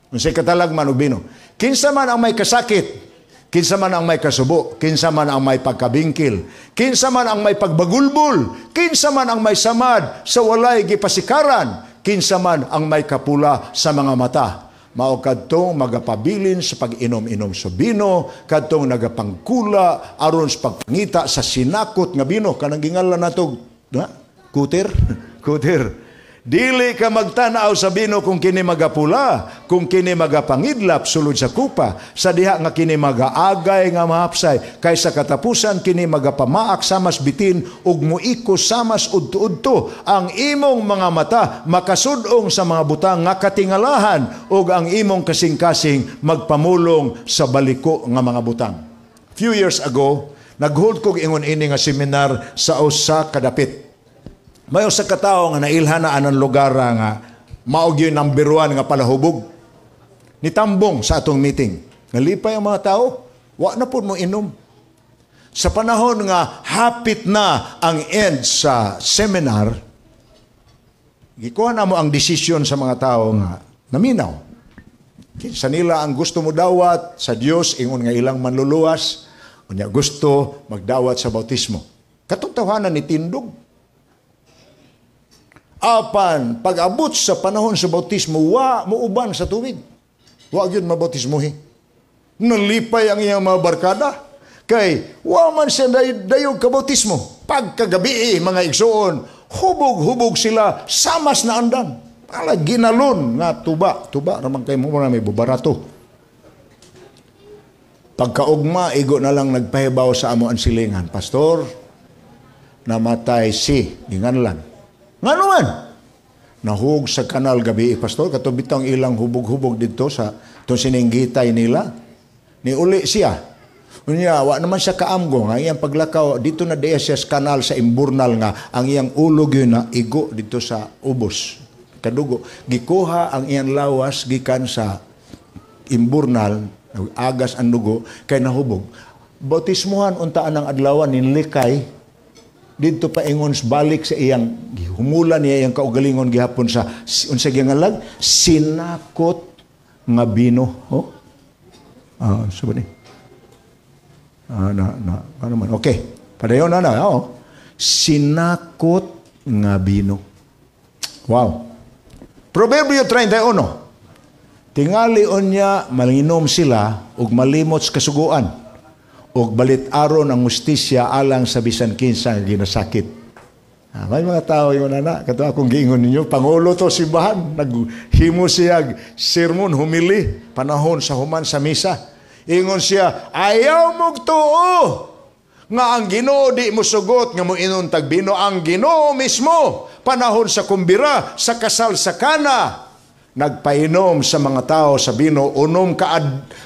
Unsay katalagman og bino. Kinsa man ang may kasakit, kinsa man ang may kasubo, kinsa man ang may pagkabingkil, kinsa man ang may pagbagulbul, kinsa man ang may samad sa walay gipasikaran, kinsa man ang may kapula sa mga mata. Mao kadtong magapabilin sa pag-inom-inom sa bino, kadtong nagapangkula aron sa pagpangita sa sinakot nga bino, kanang gingalan nato, na? Kuter, kuter. Dili ka magtanaw sa bino kung kini magapula, kung kini magapangidlap sulod sa kupa, sa diha nga kini magaagay nga mahapsay, kay sa katapusan kini magapamaak samas bitin ug muiko samas udto-udto. Ang imong mga mata makasudong sa mga butang nga katingalahan ug ang imong kasing-kasing magpamulong sa baliko nga mga butang. Few years ago, naghold kog ingon ini nga seminar sa usa ka dapit. May usa ka tawo nga nailhan na anang lugar nga mao gyud number 1 nga palahubog. Nitambong sa atong meeting. Nalipay ang mga tao, wa na pud mo inom. Sa panahon nga hapit na ang end sa seminar, gikuha na mo ang desisyon sa mga tao nga naminaw. Kinsa nila ang gusto mo dawat sa Dios ingon nga ilang manluluwas, unya gusto magdawat sa bautismo. Katong ni tindog. Apan pag-abot sa panahon sa bautismo, wa mo uban sa tubig. Wa gyud mabautismohi. Nalipay ang iyang mga barkada. Kay wa man siya dayog kabautismo. Pagkagabi, mga igsoon, hubog-hubog sila samas na andan. Pala ginalon nga tuba, tuba raman kay mo may bubarato. Pagkaugma, igo na lang nagpahibaw sa amo ang silingan. Pastor, namatay si ginganlan. Ngano man? Nahug sa kanal gabi, pastor, katong ilang hubog-hubog dito sa itong sininggitay nila. Niuli siya. Unya, wa naman siya kaamgo nga iyang paglakaw dito na diya siya sa kanal sa imburnal nga ang iyang ulog yun na igo dito sa ubos. Kadugo. Gikuha ang iyang lawas gikan sa imburnal, Agas ang dugo kay nahubog. Bautismuhan unta anang adlaw ninlikay didto paingon balik sa iyang humulan niya iyang kaugalingon gihapon sa unsa giangalag sinakot nga bino. Oh. Ah, so ni. Ah, na na ano man. Okay. Padayon na na. Oh. Sinakot nga bino. Wow. Proverbio 31. Tingali unya manginom sila ug malimot sa kasuguan ug balit-aron ang hustisya alang sa bisan kinsa nga ginasakit. Ah, may mga tao yung nana, kato akong giingon ninyo, pangulo to simbahan, naghimo siya sermon, humili, panahon sa human sa misa. Ingon siya, "Ayaw mong tuo nga ang Ginoo di mo sugot nga mo inom tag bino. Ang Ginoo mismo panahon sa kumbira sa kasal sa Kana nagpainom sa mga tao sa bino, unom ka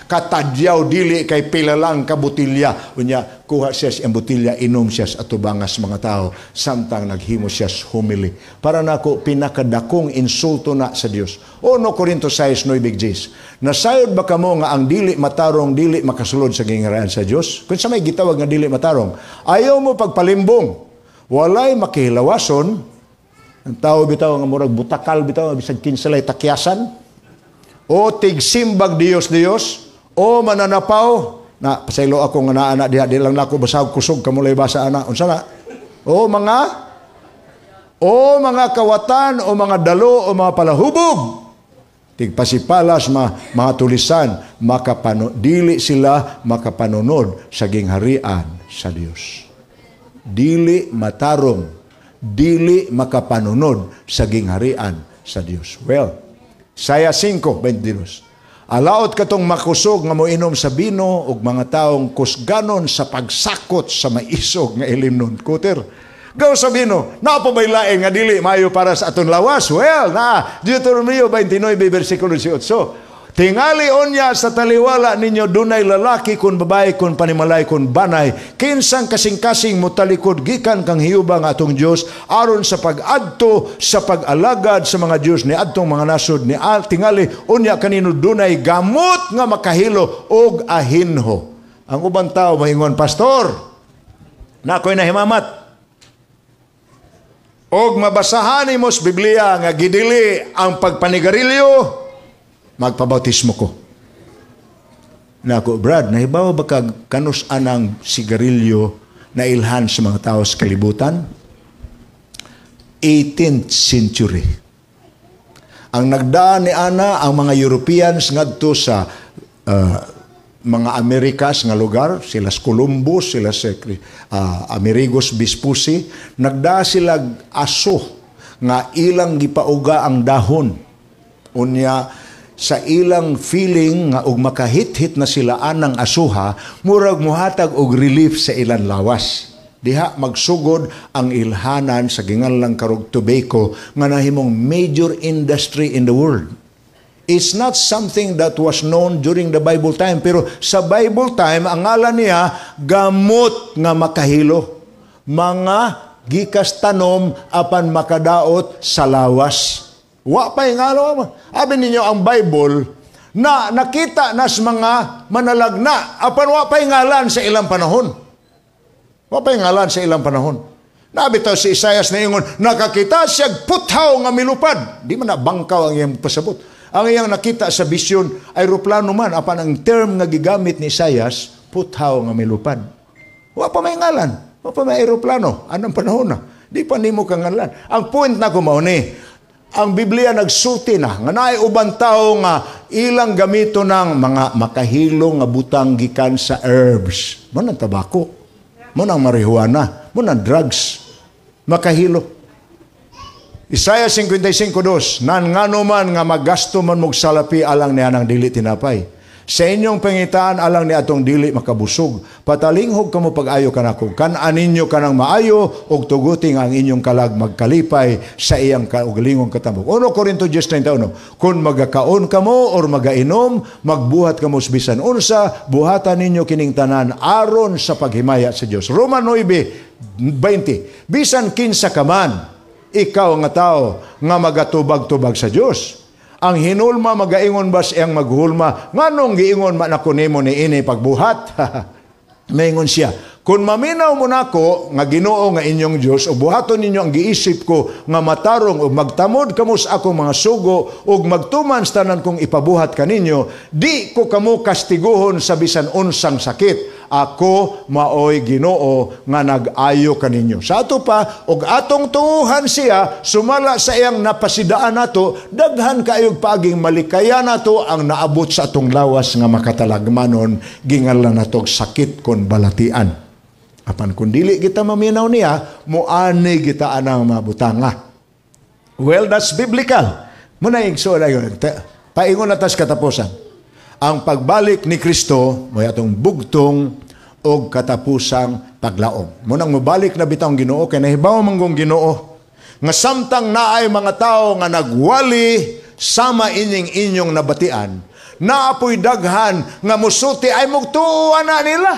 katadyaw, dili kay pila lang ka botilya." Unya kuha siya sa botilya, inom siya sa atubangas mga tao samtang naghimo siya sa humili. Para nako, pinakadakong insulto na sa Dios. 1 Corinto 6:9. Nasayod ba kamo nga ang dili matarong dili makasulod sa gingharian sa Dios? Kung sa may gitawag nga dili matarong, ayaw mo pagpalimbong. Walay makihilawason ang tao bitaw nga murag butakal bitaw, bisag kinsa lay takyasan, o tigsimbag Dios Dios, o mananapaw na. Pasaylo ako nga naa na diha, di lang nako basahog kusog, kamo lay basa ana. Unsa na? O mga kawatan, o mga dalo, o mga palahubog, tigpasipalas, mga tulisan, makapano dili sila makapanunod sa gingharian sa Dios. Dili matarong, dili makapanunod sa gingharian sa Dios. Well, Isaiah 5:22. Alaot katong makusog nga moinom sa bino ug mga taong kusganon sa pagsakot sa maisog nga ilimnon. Kuter. Gaw sa bino, naa pa bay lain nga dili maayo para sa aton lawas? Well, na Deuteronomio 29 versikulo 18. Tingali unya sa taliwala ninyo dunay lalaki kun babae, kun panimalay kun banay, kinsang kasing-kasing motalikod gikan kang Jehova nga atong Dios aron sa pag-adto sa pag-alagad sa mga Dios ni adtong mga nasod ni al, tingali unya kanino dunay gamot nga makahilo og ahinho. Ang ubang tao maingon, "Pastor, na ako'y nahimamat og mabasahan nimo sa Biblia nga gidili ang pagpanigarilyo, magpabautismo ko." Nako, Brad, nahibaw ba kag kanus anang sigarilyo na ilhan sa mga tao sa kalibutan? 18th century. Ang nagdaan ni ana ang mga Europeans ngadto sa mga Amerikas nga lugar, sila sa Columbus, sila sa Amerigos Vespucci, nagdaa sila aso nga ilang gipauga ang dahon. Unya sa ilang feeling nga og makahit-hit na sila anang asuha, murag muhatag og relief sa ilang lawas. Diha magsugod ang ilhanan sa ginganlang karog tobacco nga nahimong major industry in the world. It's not something that was known during the Bible time, pero sa Bible time ang ngalan niya gamot nga makahilo. Mga gikas tanom apan makadaot sa lawas. Wa pa ngalo. Abi ninyo ang Bible na nakita nas mga manalagna apan wa pa ngalan sa ilang panahon. Wa pa ngalan sa ilang panahon. Nabitaw si Isaias na ingon, nakakita siya puthaw nga milupad. Di man na bangkaw ang iyang pasabot. Ang iyang nakita sa bisyon, aeroplano man, apan ang term nga gigamit ni Isaias, puthaw nga milupad. Wa pa may ngalan. Wa pa may aeroplano. Anong panahon na? Di pa nimo kangalan. Ang point na ko mao ni, ang Biblia nagsulti na nga naay uban tao nga ilang gamito ng mga makahilo nga butang gikan sa herbs. Mo nang tabako. Mo nang marijuana, mo nang drugs. Makahilo. Isaiah 55:2, nan ngano man nga magasto man mog salapi alang niya ng dili tinapay. Sa inyong pangitaan alang ni atong dili makabusog. Patalinghog kamo pag-ayo kanako. Kan-a ninyo kanang maayo ug tuguti nga ang inyong kalag magkalipay sa iyang kaugalingong katambok. 1 Corinto 10:31. Kung magakaon kamo or magainom, magbuhat kamo sa bisan unsa, buhatan ninyo kining tanan aron sa paghimaya sa Dios. Roma 9:20. Bisan kinsa ka man, ikaw nga tao nga magatubag-tubag sa Dios, Ang hinulma magaingon ba sa iyang maghulma, "Nganong giingon man ako nimo ni ini pagbuhat?" Maingon siya, "Kung maminaw mo nako nga Ginoo nga inyong Dios, ug buhaton ninyo ang giisip ko nga matarong, ug magtamod kamo sa akong mga sugo ug magtuman sa tanan kong ipabuhat kaninyo, di ko kamo kastiguhon sa bisan unsang sakit. Ako maoy Ginoo nga nag-ayo kaninyo." Sa ato pa, og atong tuuhan siya sumala sa iyang napasidaan nato, daghan kaayog paaging malikaya nato ang naabot sa atong lawas nga makatalagmanon, gingalan nato sakit kon balatian. Apan kung dili kita maminaw niya, muani kita anang mabutanga. Well, that's biblical. Muna igsoon ayon. Paingon na tas katapusan. Ang pagbalik ni Kristo, mo atong bugtong og katapusang paglaom. Munang mobalik na bitaw ang Ginoo, kay nahibaw man gong Ginoo nga samtang naay mga tao nga nagwali sama inyong inyong nabatian, naapoy daghan nga musulti ay mugtuo na nila.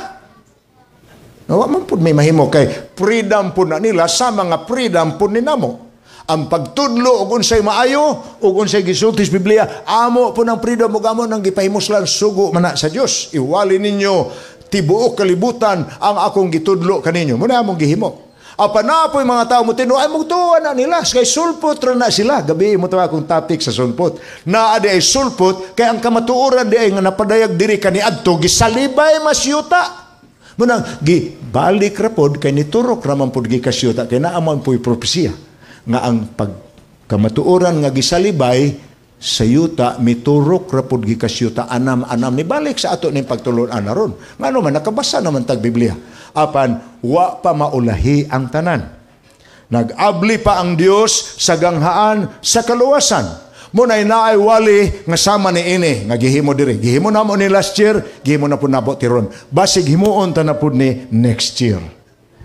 Wa man pud may mahimo kay freedom pud na nila sa mga freedom pud ni namo. Ang pagtudlo og unsay maayo ug unsay gisulti sa Biblia, amo po ng freedom ug amo nang gipahimuslan, sugo man na sa Dios. "Iwali ninyo tibuok kalibutan ang akong gitudlo kaninyo." Muna among gihimo. Apan naa poy mga tao mo tinuo ay mugtuo na nila kay sulpot ra na sila. Gabi mo to akong topic sa sulpot. Naa di ay sulpot kay ang kamatuoran di ay nga napadayag diri kaniadto gisalibay mas yuta. Munang gibalik ra pod kay niturok ra man pod gikasyuta, kay naa man po'y propesiya nga ang pagkamatuoran nga gisalibay sa yuta miturok ra pod gikasyuta anam-anam ni balik sa ato ning pagtulon-an aron. Ngano man nakabasa naman tag Biblia. Apan wa pa maulahi ang tanan. Nag-abli pa ang Dios sa ganghaan sa kaluwasan. Munay naay wali nga sama ni ini nga gihimo diri. Gihimo namo ni last year, gihimo na pud nabo tiron. Basig himuon ta na pud ni next year.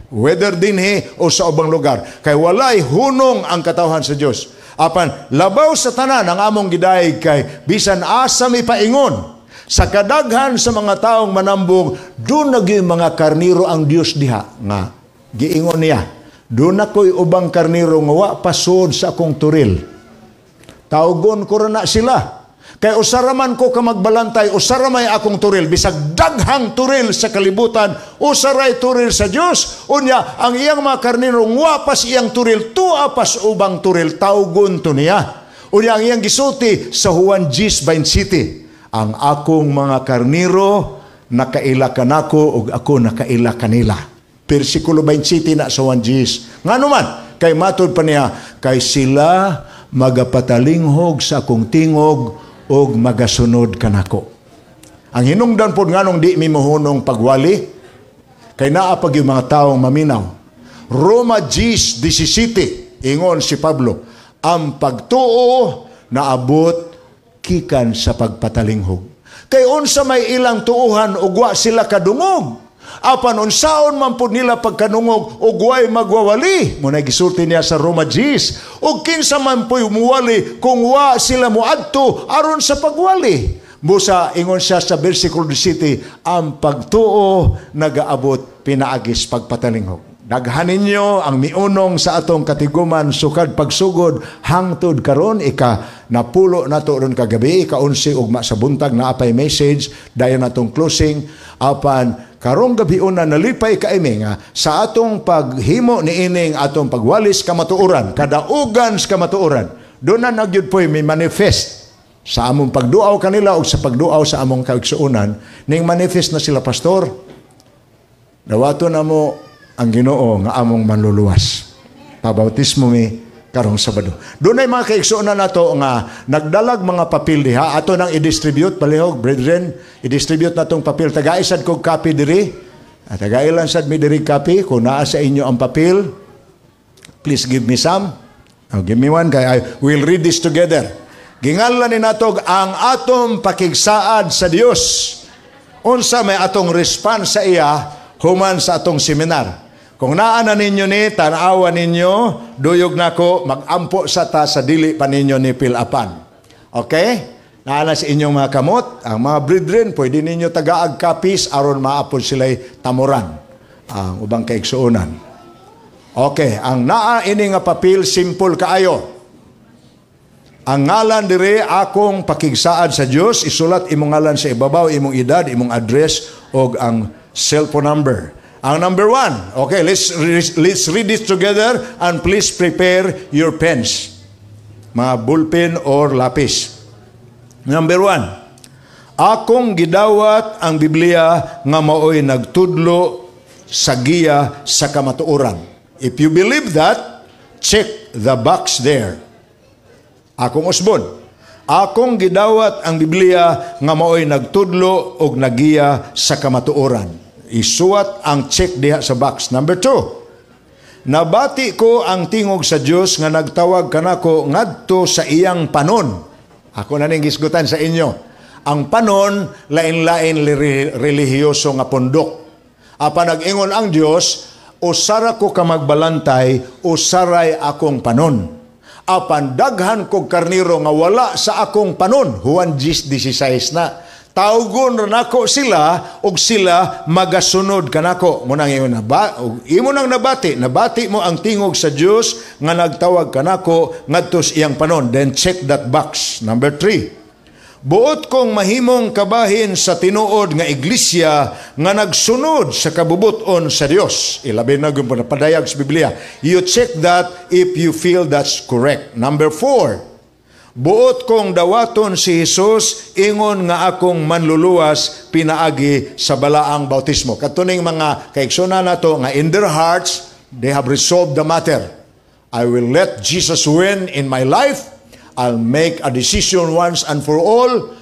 Whether dinhi o sa ubang lugar, kay walay hunong ang katawhan sa Dios. Apan labaw sa tanan, ang among gidayeg kay bisan asa mi paingon sa kadaghan sa mga taong manambong, doon na gyud mga karniro ang Dios diha nga giingon niya, "Doon ako'y ubang karniro nga wa pasod sa akong turil. Tawgon ko ra na sila. Kay usara man ko ka magbalantay, usara may akong turil, bisag daghang turil sa kalibutan, usaray turil sa Dios." Unya, ang iyang mga karniro wa pas iyang turil, tua pas ubang turil, tawgon to niya. Unya, ang iyang gisulti sa Juan 10:27, "Ang akong mga karniro nakaila kanako ug ako nakaila kanila." Versikulo 27 na sa Juan 10. Ngano man, kay matud pa niya, kay sila magapatalinghog sa akong tingog og magasunod kanako. Ang hinungdan pod nganong di mi mohunong pagwali, kay naa pag yung mga taong maminaw. Roma 10:17, ingon si Pablo, ang pagtuo naabot gikan sa pagpatalinghog. Kay unsa may ilang tuuhan ug wa sila kadungog? Apan unsaon man pud nila pagkanungog ug way magwawali? Mo na gisulti niya sa Roma 10. Ug kinsa man po'y muwali kung wa sila moadto aron sa pagwali? Busa ingon siya sa versikulo 17, ang pagtuo nagaabot pinaagis pagpatalinghog. Daghan ninyo ang miunong sa atong katiguman sukad pagsugod hangtod karon, ika napulo nato ron kagabi, ika-11 ugma sa buntag na apay message dayon atong closing. Apan karong gabi una, nalipay kaimi nga sa atong paghimo ni ining atong pagwalis kamatuoran, kadaugan sa kamatuoran, doon na nagyud po'y may manifest sa among pagduaw kanila o sa pagduaw sa among kaigsuonan, ning manifest na sila, "Pastor, dawato na mo ang Ginoo nga among manluluwas. Pabautismo mi karong Sabado." Doon ay mga kaigsuonan nato nga nagdalag mga papel diha, ato nang i-distribute palihog, brethren, i-distribute natong papel. Tagaisad kog copy diri. At tagailan sad mi diri copy. Kung naa sa inyo ang papel, please give me some. Oh, give me one kay I will read this together. Gingalan ni natog ang atong pakigsaad sa Dios. Unsa may atong response sa iya human sa atong seminar. Kung naa na ninyo ni, tanawa ninyo, duyog nako, magampo sa ta sa dili pa ninyo ni pilapan. Okay? Naa na sa inyong mga kamot, ang mga brethren, pwede ninyo tagaag copies aron maapod sila'y tamuran ang ubang kaigsuonan. Okay, ang naa ini nga papel, simple kaayo. Ang ngalan dire, akong pakigsaad sa Dios, isulat imong ngalan sa ibabaw, imong edad, imong address og ang cellphone number. Ang number 1. Okay, let's read it together and please prepare your pens. Mga ballpen or lapis. Number 1. Akong gidawat ang Biblia nga maoy nagtudlo sa giya sa kamatuoran. If you believe that, check the box there. Akong usbon. Akong gidawat ang Biblia nga maoy nagtudlo og nagiya sa kamatuoran. Isuwat ang check diha sa box. Number 2. Nabati ko ang tingog sa Dios nga nagtawag kanako ngadto sa iyang panon. Ako na ning gisgutan sa inyo. Ang panon, lain-lain relihiyoso nga pundok. Apan nag-ingon ang Dios, usara ko ka magbalantay, usaray akong panon. Apan daghan kog karniro nga wala sa akong panon. Juan 10:16 na. Tawgon ra nako sila ug sila magasunod kanako. Mo nang ingon na ba, ug imo nang nabati, nabati mo ang tingog sa Dios nga nagtawag kanako ngadto sa iyang panon. Then check that box. Number 3. Buot kong mahimong kabahin sa tinuod nga iglesia nga nagsunod sa kabubuton sa Dios. Ilabi na gyud padayag sa Biblia. You check that if you feel that's correct. Number 4. Buot kong dawaton si Jesus ingon nga akong manluluwas pinaagi sa balaang bautismo. Katuning mga kaigsoona nato nga in their hearts they have resolved the matter. I will let Jesus win in my life. I'll make a decision once and for all.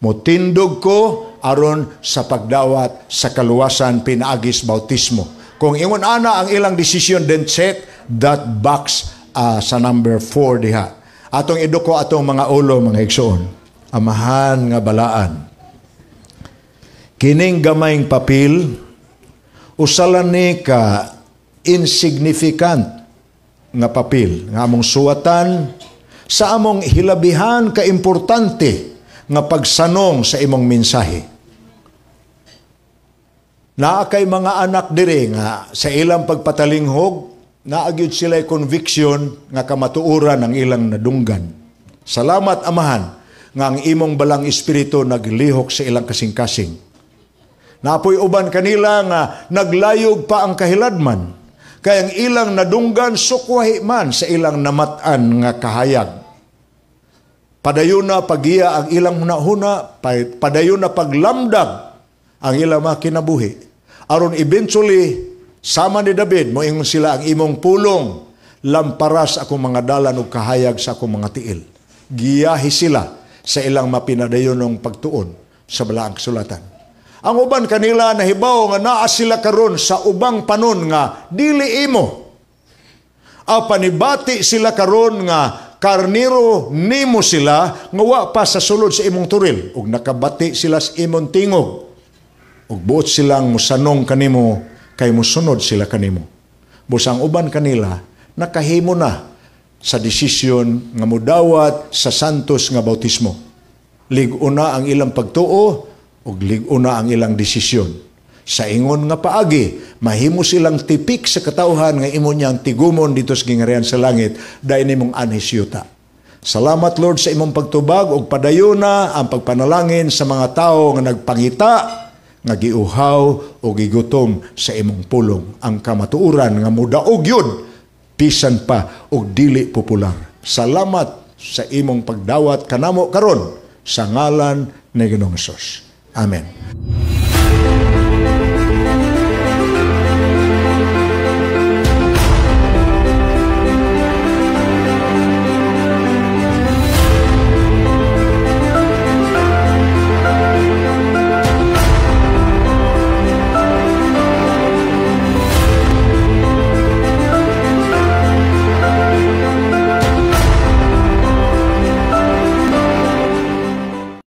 Mutindog ko aron sa pagdawat sa kaluwasan pinaagis bautismo. Kung ingon ana ang ilang decision, then check that box sa number 4 diha. Atong iduko atong mga ulo, mga igsoon. Amahan nga balaan. Kining gamayng papel, usa lang ni ka insignificant nga papel nga among suwatan sa among hilabihan ka importante nga pagsanong sa imong mensahe. Naa kay mga anak dire nga sa ilang pagpatalinghog, naa gyud sila conviction nga kamatuoran ang ilang nadunggan. Salamat, Amahan, nga ang imong Balaang Espiritu naglihok sa ilang kasing-kasing. Naa poy uban kanila nga naglayog pa ang kahiladman, kay ang ilang nadunggan sukwahi man sa ilang namat-an nga kahayag. Padayon na pagiya ang ilang hunahuna, padayon na paglamdag ang ilang mga kinabuhi. Aron eventually, sama ni David, moingon sila, ang imong pulong lamparas akong mga dalan ug kahayag sa akong mga tiil. Giyahi sila sa ilang mapinadayonong pagtuon sa balaang kasulatan. Ang uban kanila nahibaw nga naa sila karon sa ubang panon nga dili imo. Apan nibati sila karon nga karniro nimo sila nga wa pa sa sulod sa imong turil ug nakabati sila sa imong tingog ug buot silang musanong kanimo kay musunod sila kanimo. Busang uban kanila nakahimo na sa desisyon nga mudawat sa santos nga bautismo. Lig-o na ang ilang pagtuo ug lig-o na ang ilang desisyon. Sa ingon nga paagi, mahimo silang tipik sa katawhan nga imo niyang tigumon dito sa gingharian sa langit dahil nimong anhis yuta. Salamat, Lord, sa imong pagtubag ug padayona ang pagpanalangin sa mga tawo nga nagpangita, nga giuhaw o gigutom sa imong pulong, ang kamatuoran nga mudaog yun bisan pa og dili popular. Salamat sa imong pagdawat kanamo karon sa ngalan ni Ginoong Hesus. Amen.